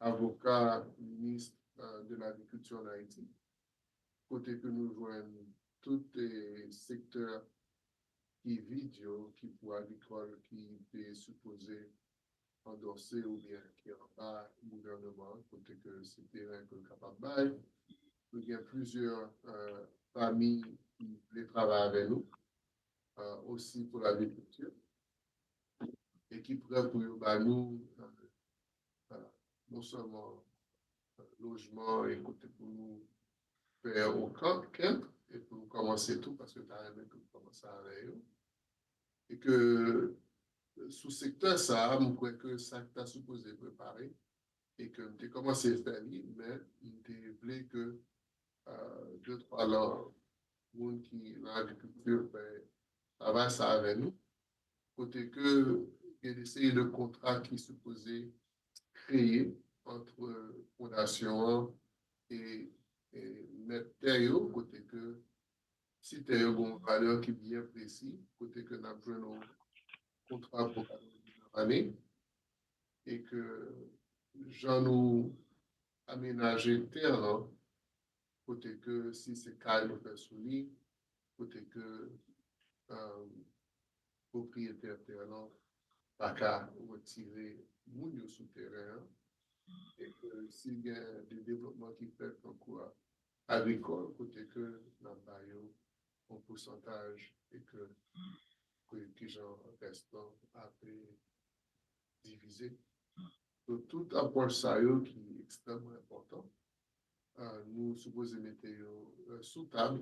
avoka minis, euh, de lagrikilti an Ayiti, kote ke nou jwenn tout, eh, sektè ki vid yo, ki pou agrikòl, ki te sipoze andòse oubyen ki anba gouvènman an, kote ke se teren ke l kapab bay. Nou gen plizyè, euh, fanmi ki vle travay avè nou, euh, osi pou lagrikilti, e ki prè pou yo ba nou, euh, euh, non sèlman, euh, lojman e kote pou nou fè yon kan-, kanp, e pou nou kòmanse tou, paske ta renmen ke nou kòmanse avè yo. E ke, euh, sou sektè sa a, m kwè ke sa ki ta sipoze prepare, e ke m te kòmanse fè li, men m te vle ke, euh, de twa lan moun ki nan agrikilti fè travay sa avè nou, kote ke gen de seri de kontra ki sipoze kreye ant fondasyon an e, e mèt tè yo, kote ke si tè yo gen yon valè ki byen presi, kote ke n ap jwenn yon kontra pou ane, e ke jan nou amenaje tè lan, kote ke si se kay nou fè sou li, kote ke, euh, pwopriyetè tè lan pa ka retire moun yo sou teren an, e ke si gen de devlopman ki fèt tankou a, agrikòl, kote ke n ap ba yo yon pousantaj e ke, ke kijan rès lan ap divize. So, tout apwòch sa yo ki ekstrèmman enpòtan, euh, nou sipoze mete yo euh, sou tab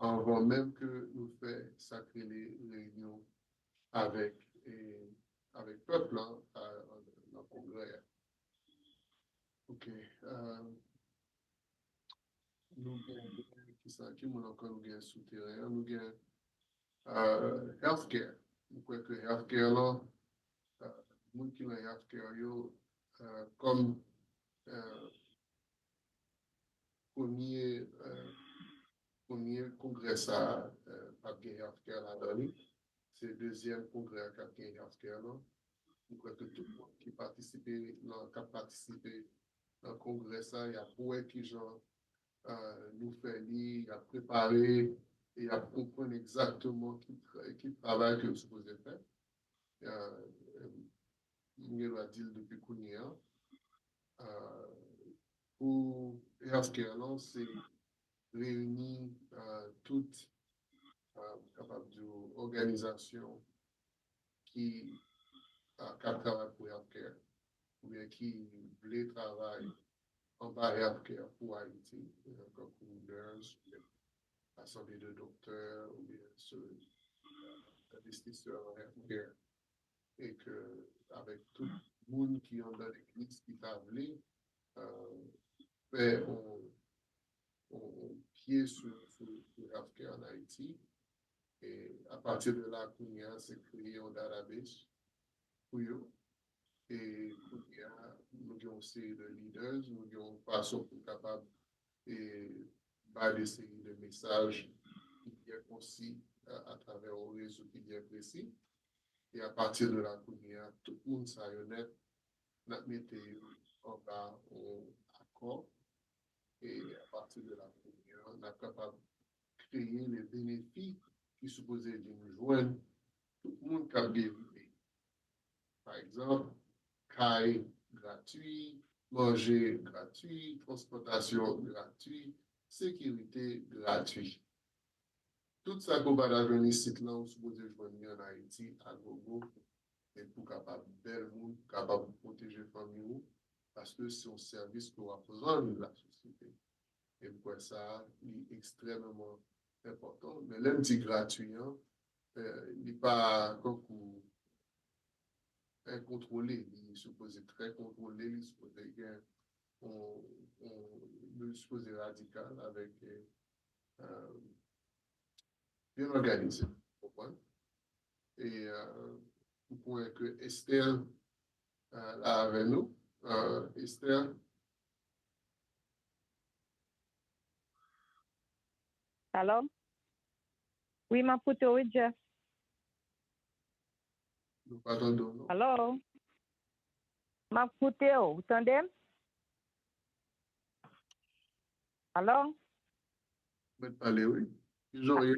anvan menm ke nou fè sa k rele reyinyon avèk, e, avèk pèp lan nan kongrè a. Ok. Euh, nou gen, ki sa, ki moun ankò nou gen sou teren an? Nou gen euh, healthcare. Mwen kwè ke healthcare lan, euh, moun ki nan healthcare yo, euh, kòm euh, premye, euh, premye kongrè sa, euh, pa t gen healthcare ladan li. Se dezyèm kongrè a k ap gen healthcare lan. Mwen kwè ke tout moun ki patisipe nan, k ap patisipe nan kongrè sa, y ap wè kijan euh, nou fè li, y ap prepare, e y ap konprann egzakteman ki, tra- ki travay ke yo sipoze fè. Euh, m gen dwa di l depi kounye a. Euh, pou healthcare lan, se reyini euh, tout, euh, kapab di w, òganizasyon ki, ah, k ap travay pou healthcare, oubyen ki vle travay anba healthcare pou Ayiti, euh, tankou nurse, oubyen asanble de doktè, oubyen se, euh, envestisè an healthcare, e ke avèk tout moun ki anndan legliz ki ta vle euh, fè yon, yon pye sou, sou, sou healthcare an Ayiti. E apati de la, kounye a, se kreye yon database pou yo. E kounye a, nou gen yon seri de leaders, nou gen yon fason pou kapab e, bay de seri de mesaj ki byen konsi a, atravè yon rezo ki byen presi. E apati de la, kounye a, tout moun sa yo nèt, n ap mete yo anba yon akò. E apati de la, kounye a, n ap kapab kreye le benefi ki sipoze vin jwenn tout moun k ap gen vini. Pa egzanp, kay gratwi, manje gratwi, transpòtasyon gratwi, sekirite gratwi. Tout sa ke w pa ta jwenn isit lan, ou sipoze jwenn li ann Ayiti a gogo, e pou kapab bèl moun, kapab pwoteje fanmi w, paske se yon sèvis ke w ap rann lasosyete. E m kwè sa, li ekstrèmeman enpòtan. Men lè m di gratwi an, eh, li pa tankou enkontwole, li sipoze trè kontwole, li sipoze gen yon, yon, li sipoze radikal avèk, eh, byen òganize, w konprann? E, euh, m kwè ke Esther, euh, la avè nou. Euh, Esther. Alo? Wi, m ap koute w, wi, Jeff. Nou pa tande w, non. Alo? M ap koute w, ou tande m? Alo? Mwen pale, wi. Kijan w ye?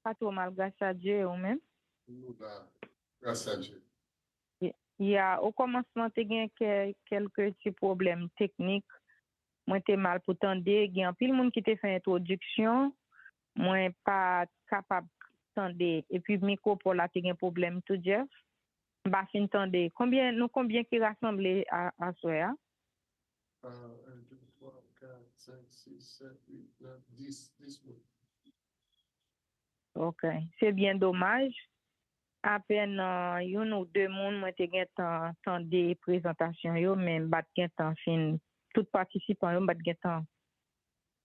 Pa twò mal, gras a Dye, ou menm? Nou la, gras a Dye. Ya, okòmansman, te gen kè, kèlke ti pwoblèm teknik. Mwen te mal pou tande. Gen anpil moun ki te fè entwodiksyon. Mwen pa t kapab tande. Epi mikwo pa w la te gen pwoblèm tou, Jeff. M pa fin tande. Konbyen, nou konbyen ki rasanble a, aswè a? Ah, un, deux, trois, quatre, cinq, six, sept, huit, neuf, dix, dix moun. Ok. Se byen domaj. Apèn, euh, youn ou de moun mwen te gentan tande prezantasyon yo, men m pa t gentan fin, tout patisipan yo, m pa t gentan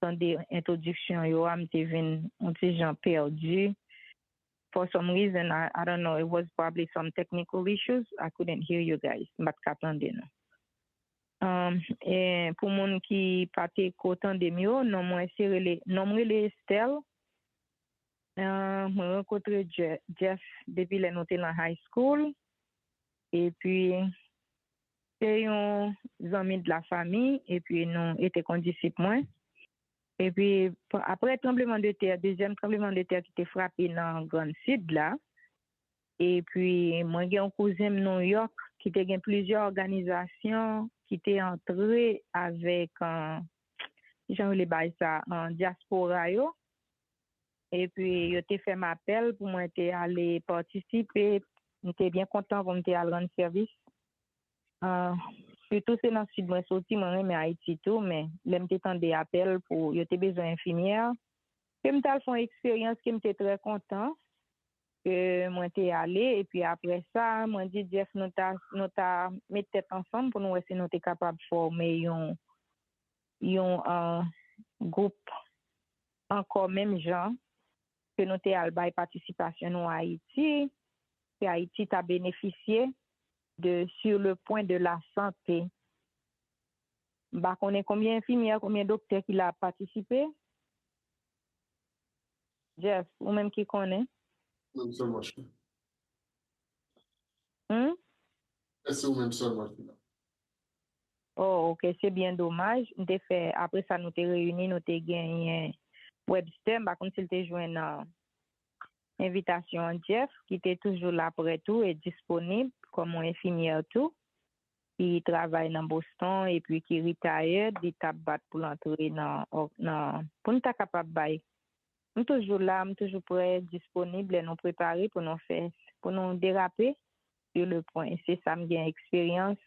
tande entwodiksyon yo a, m te vin yon ti jan pèdi. For some reason, I, I don't know, it was probably some technical issues. I couldn't hear you guys. M pa t ka tande nou. Um, e pou moun ki pa te ko tande m yo, non mwen se rele, non m rele Estelle. Uh, mwen rankontre Je- Jeff depi lè nou te nan high school. Epi, se yon zanmi de la famille, epi nou, e te kondisip mwen. Epi, pa- apre tranbleman de tè, dezyèm tranbleman de tè ki te frape nan Grann Sid la, epi mwen gen yon kouzen m Nouyòk ki te gen plizyè òganizasyon ki te antre avèk, euh, jan yo rele bagay sa, an dyaspora yo. Epi yo te fè m apèl pou mwen te ale patisipe. M te byen kontan pou m te al rann sèvis. Ah, sitou se nan sid mwen soti, mwen renmen Ayiti tou, men lè m te tande apèl pou yo te bezwen enfimyè, ke m t al fè yon eksperyans ke m te trè kontan, ke mwen te ale, epi apre sa, mwen di Jeff nou ta, nou ta met tèt ansanm pou nou wè si nou te kapab fòme yon, yon ah, gwoup ankò menm jan ke nou te al bay patisipasyon nou Ayiti, ke Ayiti ta benefisye de sur le point de la santé. M pa konnen konbyen enfimyè, konbyen doktè ki la ap patisipe. Jeff, ou menm ki konnen. Menm sèlman ki. Hmm? Èske ou menm sèlman ki la? Oh, ok, se byen domaj. M te fè, apre sa, nou te reyini, nou te genyen Webster, m pa konn si l te jwenn uh, envitasyon an Jeff, ki te toujou la prè tou e disponib kòm yon enfimyè tou, ki travay nan Boston epi ki retired, li t ap bat pou l antre nan, nan, pou n ta kapab bay. M toujou la, m toujou prè, disponib lè nou prepare pou nou fè, pou nou derape sur le point. Se sa m gen eksperyans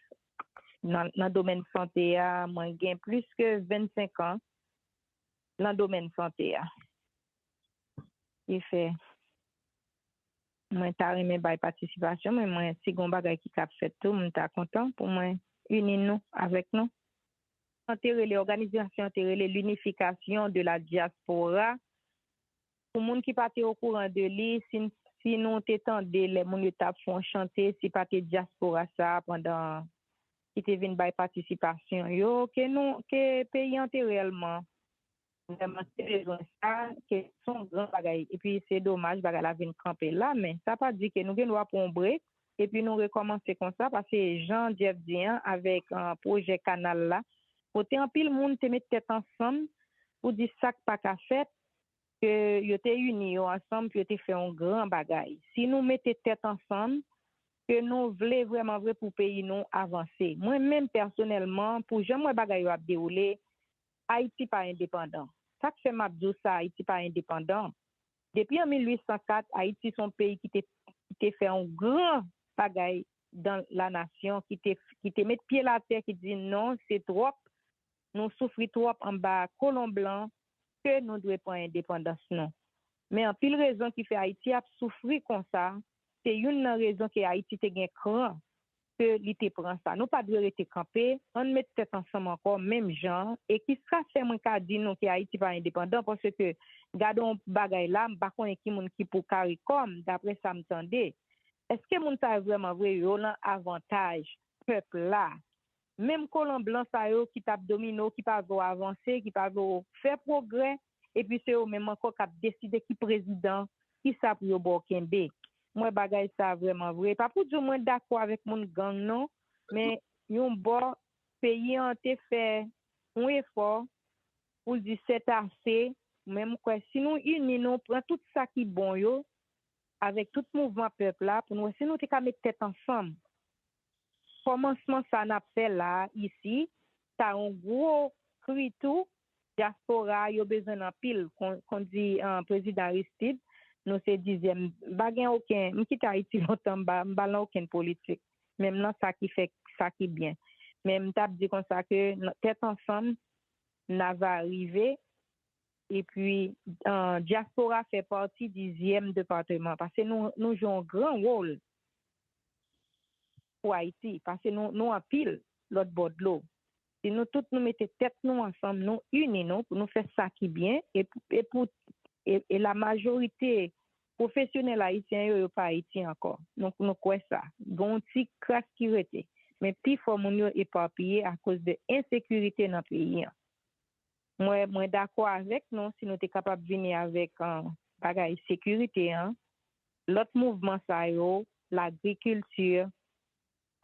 nan, nan domèn sante a, mwen gen plis ke vennsenk an nan domèn sante a. Ki fè mwen ta renmen bay patisipasyon, men mwen si gon bagay ki kab fèt tou, m ta kontan pou mwen ini nou avèk nou. An te rele, òganizasyon an te rele l'unification de la diaspora. Pou moun ki pa te okouran de li, si, si nou te tande lè moun yo t ap fè yon chante, si pa te dyaspora sa a pandan ki te vin bay patisipasyon yo, ke nou, ke peyi an te reyèlman, vrèman te bezwen sa, ke se yon gran bagay. Epi se domaj bagay la vin kanpe la, men sa pa di ke nou gen dwa pran yon break, epi nou rekòmanse konsa, paske jan Jeff di an, avèk uh, pwojè kanal la, kote anpil moun te met tèt ansanm pou di sa k pa ka fèt, ke yo te ini yo ansanm pou yo te fè yon gran bagay. Si nou mete tèt ansanm, ke nou vle vrèman vre pou peyi nou avanse. Mwen menm pèsonèlman, pou jan m wè bagay yo ap dewoule, Ayiti pa endepandan. Sa k fè m ap di w sa, Ayiti pa endepandan? Depi an mil uit san kat, Ayiti se yon peyi ki te, ki te fè yon gran bagay dan la nasyon, ki te, ki te met pye l atè, ki di non, se twòp, nou soufri twòp anba kolon blan, ke nou dwe pran endepandans nou. Men anpil rezon ki fè Ayiti ap soufri konsa, se youn nan rezon ke Ayiti te gen kran ke li te pran sa. Nou pa dwe rete kanpe, ann met tèt ansanm ankò menm jan, e ki sa fè mwen ka di nou ke Ayiti pa endepandan, paske gade yon bagay la, m pa konnen ki moun ki pou kare kò m, daprè sa m tande. Èske moun sa yo vrèman vre yo lan avantaj pèp la? Menm kolon blan sa yo ki t ap domine w, ki pa vle w avanse, ki pa vle w fè pwogrè, epi se yo menm ankò k ap deside ki prezidan, ki sa pou yo ba w kenbe. M wè bagay sa vrèman vre. Pa pou di w mwen dakò avèk moun gang non, men yon bò, peyi an te fè yon efò pou l di sètase, men m kwè si nou ini nou, pran tout sa ki bon yo, avèk tout mouvman pèp la, pou nou wè si nou te ka met tèt ansanm. Kòmansman sa n ap fè la a, isi, sa yon gwo kri tou, dyaspora a, yo bezwen n anpil, kon, kon di uh, prezidan Aristide, nou se dizyèm, m pa gen okenn, m kite Ayiti lontan, m pa, m pa lan okenn politik, men m lan sa ki fè, sa ki byen. Men m t ap di konsa ke tèt ansanm, n a va rive, epi uh, dyaspora fè pati dizyèm depatman, paske nou, nou jwe yon gran wòl pou Ayiti, paske nou, nou anpil lòt bò dlo. Si nou tout nou mete tèt nou ansanm, nou ini nou pou nou fè sa ki byen, e, e pou e, e la majorite pwofesyonèl ayisyen yo, yo pa Ayiti ankò. Nou, nou kwè sa. Gen yon ti kras ki rete. Men pifò moun yo epapiye akoz de ensekirite nan peyi an. Mwen, mwen dakò avèk nou si nou te kapab vini avèk uh, bagay sekirite an, lòt mouvman sa yo, lagrikilti,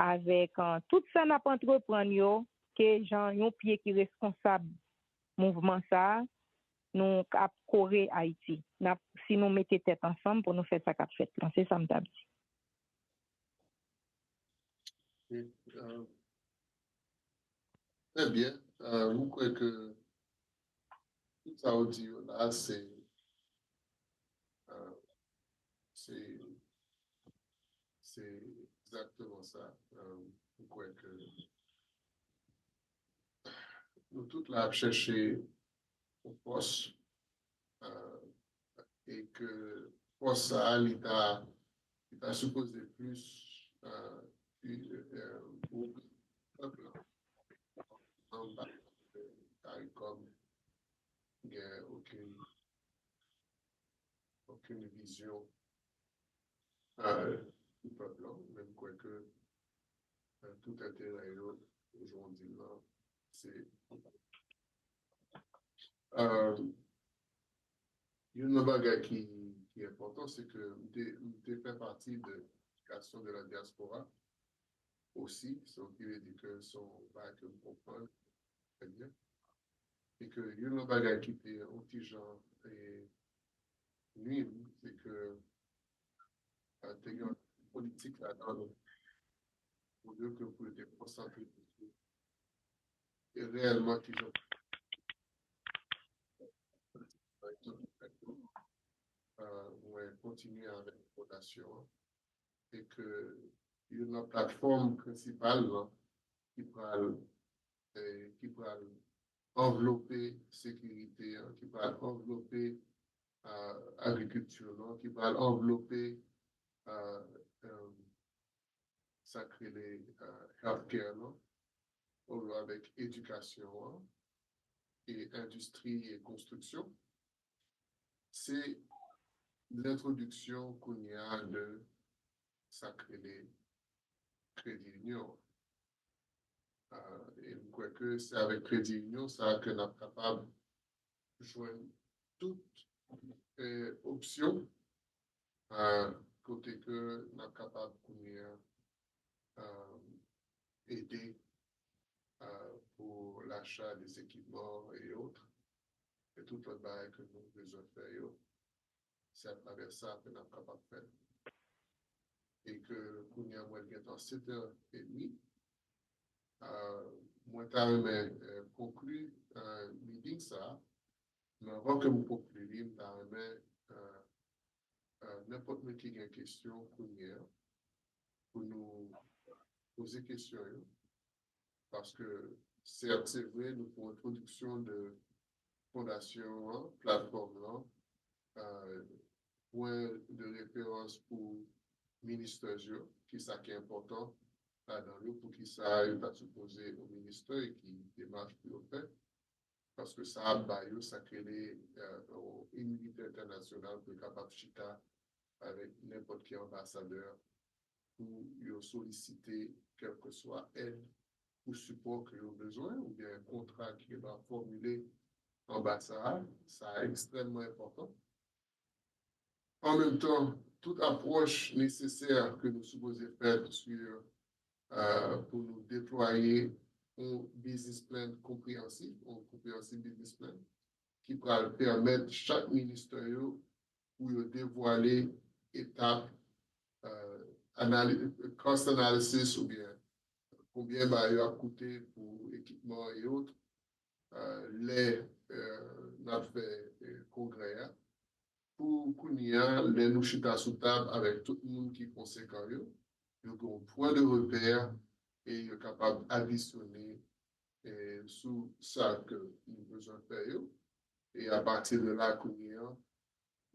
avèk uh, tout sa n ap antreprann yo, ke jan yon pye ki reskonsab mouvman sa a, nou ap kore Ayiti. N ap, si nou mete tèt ansanm pou nou fè sa k ap fèt lan. Se sa m t ap di. Trè byen. Mwen kwè ke Tout sa ou di yo la, se, euh, se, se egzakteman sa. Euh, m kwè ke nou tout la ap chèche yon pòs, euh, e ke fòs sa a, li ta, li ta sipoze plis, euh, pi, euh, pou pèp la. An pa kòm gen okenn, okenn vizyon, euh, pou pèp la, men m kwè ke, euh, tout enterè yo, jan w di l lan, se, euh, youn nan bagay ki, ki enpòtan, se ke m te, m te fè pati de Garçons de la Diaspora osi, so ki vle di ke se yon bagay ke m konprann trè byen. E ke youn nan bagay ki te yon ti jan, e, nwi m, se ke, euh, te gen yon politik ladan l, olye ke pou yo te konsantre sou e reyèlman ki jan, euh, mwen kontinye avèk fondasyon an, e ke youn nan platfòm prensipal lan ki pral, eh, ki pral anvlope sekirite an, ki pral anvlope, euh, agrikilti lan, ki pral anvlope, euh, euh, sa k rele, euh, healthcare lan, ansanm avèk edikasyon an, e endistri e konstriksyon. Se lentwodiksyon kounye a de sa k rele Kredi Inyon. Ah, e m kwè ke se avèk Kredi Inyon sa ke n ap kapab jwenn tout, eh, opsyon, ah, kote ke n ap kapab kounye a, ah, ede, ah, pou lacha de ekipman e ot, e tout lòt bagay ke nou bezwen fè yo. Se atravè sa ke n ap kapab fè l. E ke kounye a mwen gentan sèt è edmi. Ah, mwen ta renmen, eh, konkli, eh, meeting sa a. Men anvan ke m konkli li, m ta renmen, eh, eh, nenpòt moun ki gen kesyon kounye a, pou nou poze kesyon yo. Paske, sèt, se vre, nou fè yon entwodiksyon de fondasyon an, platfòm lan, euh, pwen de referans pou ministers yo, ki sa ki enpòtan ladan yo, pou ki sa yo ta sipoze yon ministè e ki demach pou yo fè. Paske sa ap ba yo sa k rele, euh, yon imilite entènasyonal pou yo kapab chita avèk nenpòt ki anbasadè pou yo solisite kèlkeswa èd ou sipò ke yo bezwen, oubyen kontra ki va fòmile anba sa a, sa ekstrèmman enpòtan. An menm tan, tout apwòch nesesè ke nou sipoze fè sou, euh, pou nou deplwaye yon business plan konpreyansif, yon comprehensive business plan, ki pral pèmèt chak ministè yo pou yo devwale etap, euh, anali-, cost analysis oubyen konbyen bagay yo ap koute pou ekipman e ot, euh, lè, euh, n ap fè, euh, kongrè a. Pou kounye a, lè nou chita sou tab avèk tout moun ki konsekan yo, yo gen yon pwen de repè e yo kapab adisyone, eh, sou sa ke nou bezwen fè yo. E apati de la, kounye a,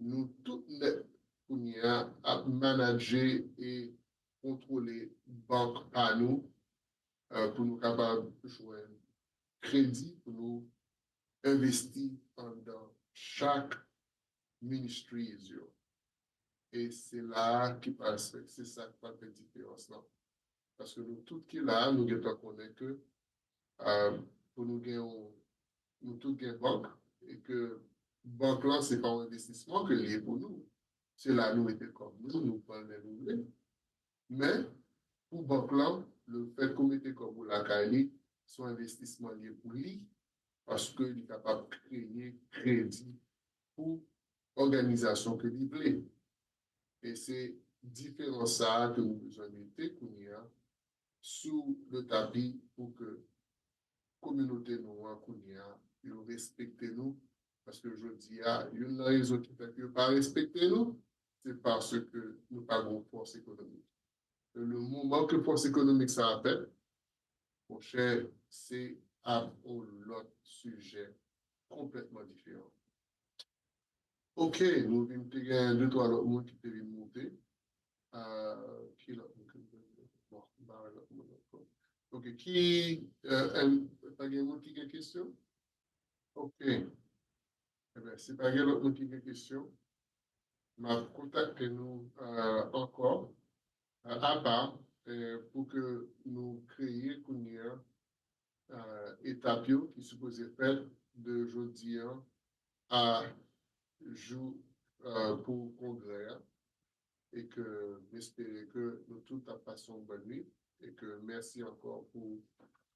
nou tout nèt kounye a ap manadje e kontwole bank pa nou, eh, pou nou kapab jwenn kredi, pou nou envesti anndan chak ministries yo. E se la a ki pral fè, se sa ki pral fè diferans lan. Paske nou tout ki la a, nou gentan konnen ke, euh, pou nou gen yon, nou tout gen bank, e ke bank lan, se pa yon envestisman ke li ye pou nou. Se la nou mete kòb nou, nou pran l lè nou vle. Men, pou bank lan, le fèt ke w mete kòb ou lakay li, se yon envestisman li ye pou li, paske li kapab kreye kredi pou òganizasyon ke li vle. E se diferans sa a ke nou bezwen mete kounye a sou le tapi pou ke kominote nou an kounye a, yo respekte nou Paske jodi a, youn nan rezon ki fè ke yo pa respekte nou, se paske nou pa gen fòs ekonomik. E le moman ke fòs ekonomik sa a fèt, monchè, se ap yon lòt sijè konplètman diferan. Ok, nou vin te gen de twa lòt moun ki te vin monte. Euh, ki lòt moun ki bon, ba lòt moun ankò. Ok, ki euh, pa gen moun ki gen kesyon? Ok. Ebyen, si pa gen lòt moun ki gen kesyon, m ap kontakte nou euh, ankò euh, apa euh, pou ke nou kreye kounye a euh, etap yo ki sipoze fèt de jodi an a jou euh, pou kongrè a. E ke m espere ke nou tout ap pase yon bòn nwit e ke mèsi ankò pou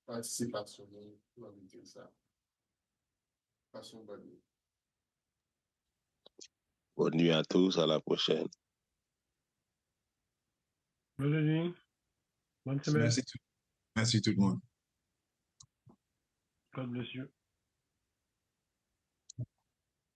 patisipasyon nou nan miting sa. Pase yon bòn nwit. Bonne nuit à tous, à la prochaine. Bonne nuit. Bonne semaine. Merci tout, merci tout le monde. God bless you.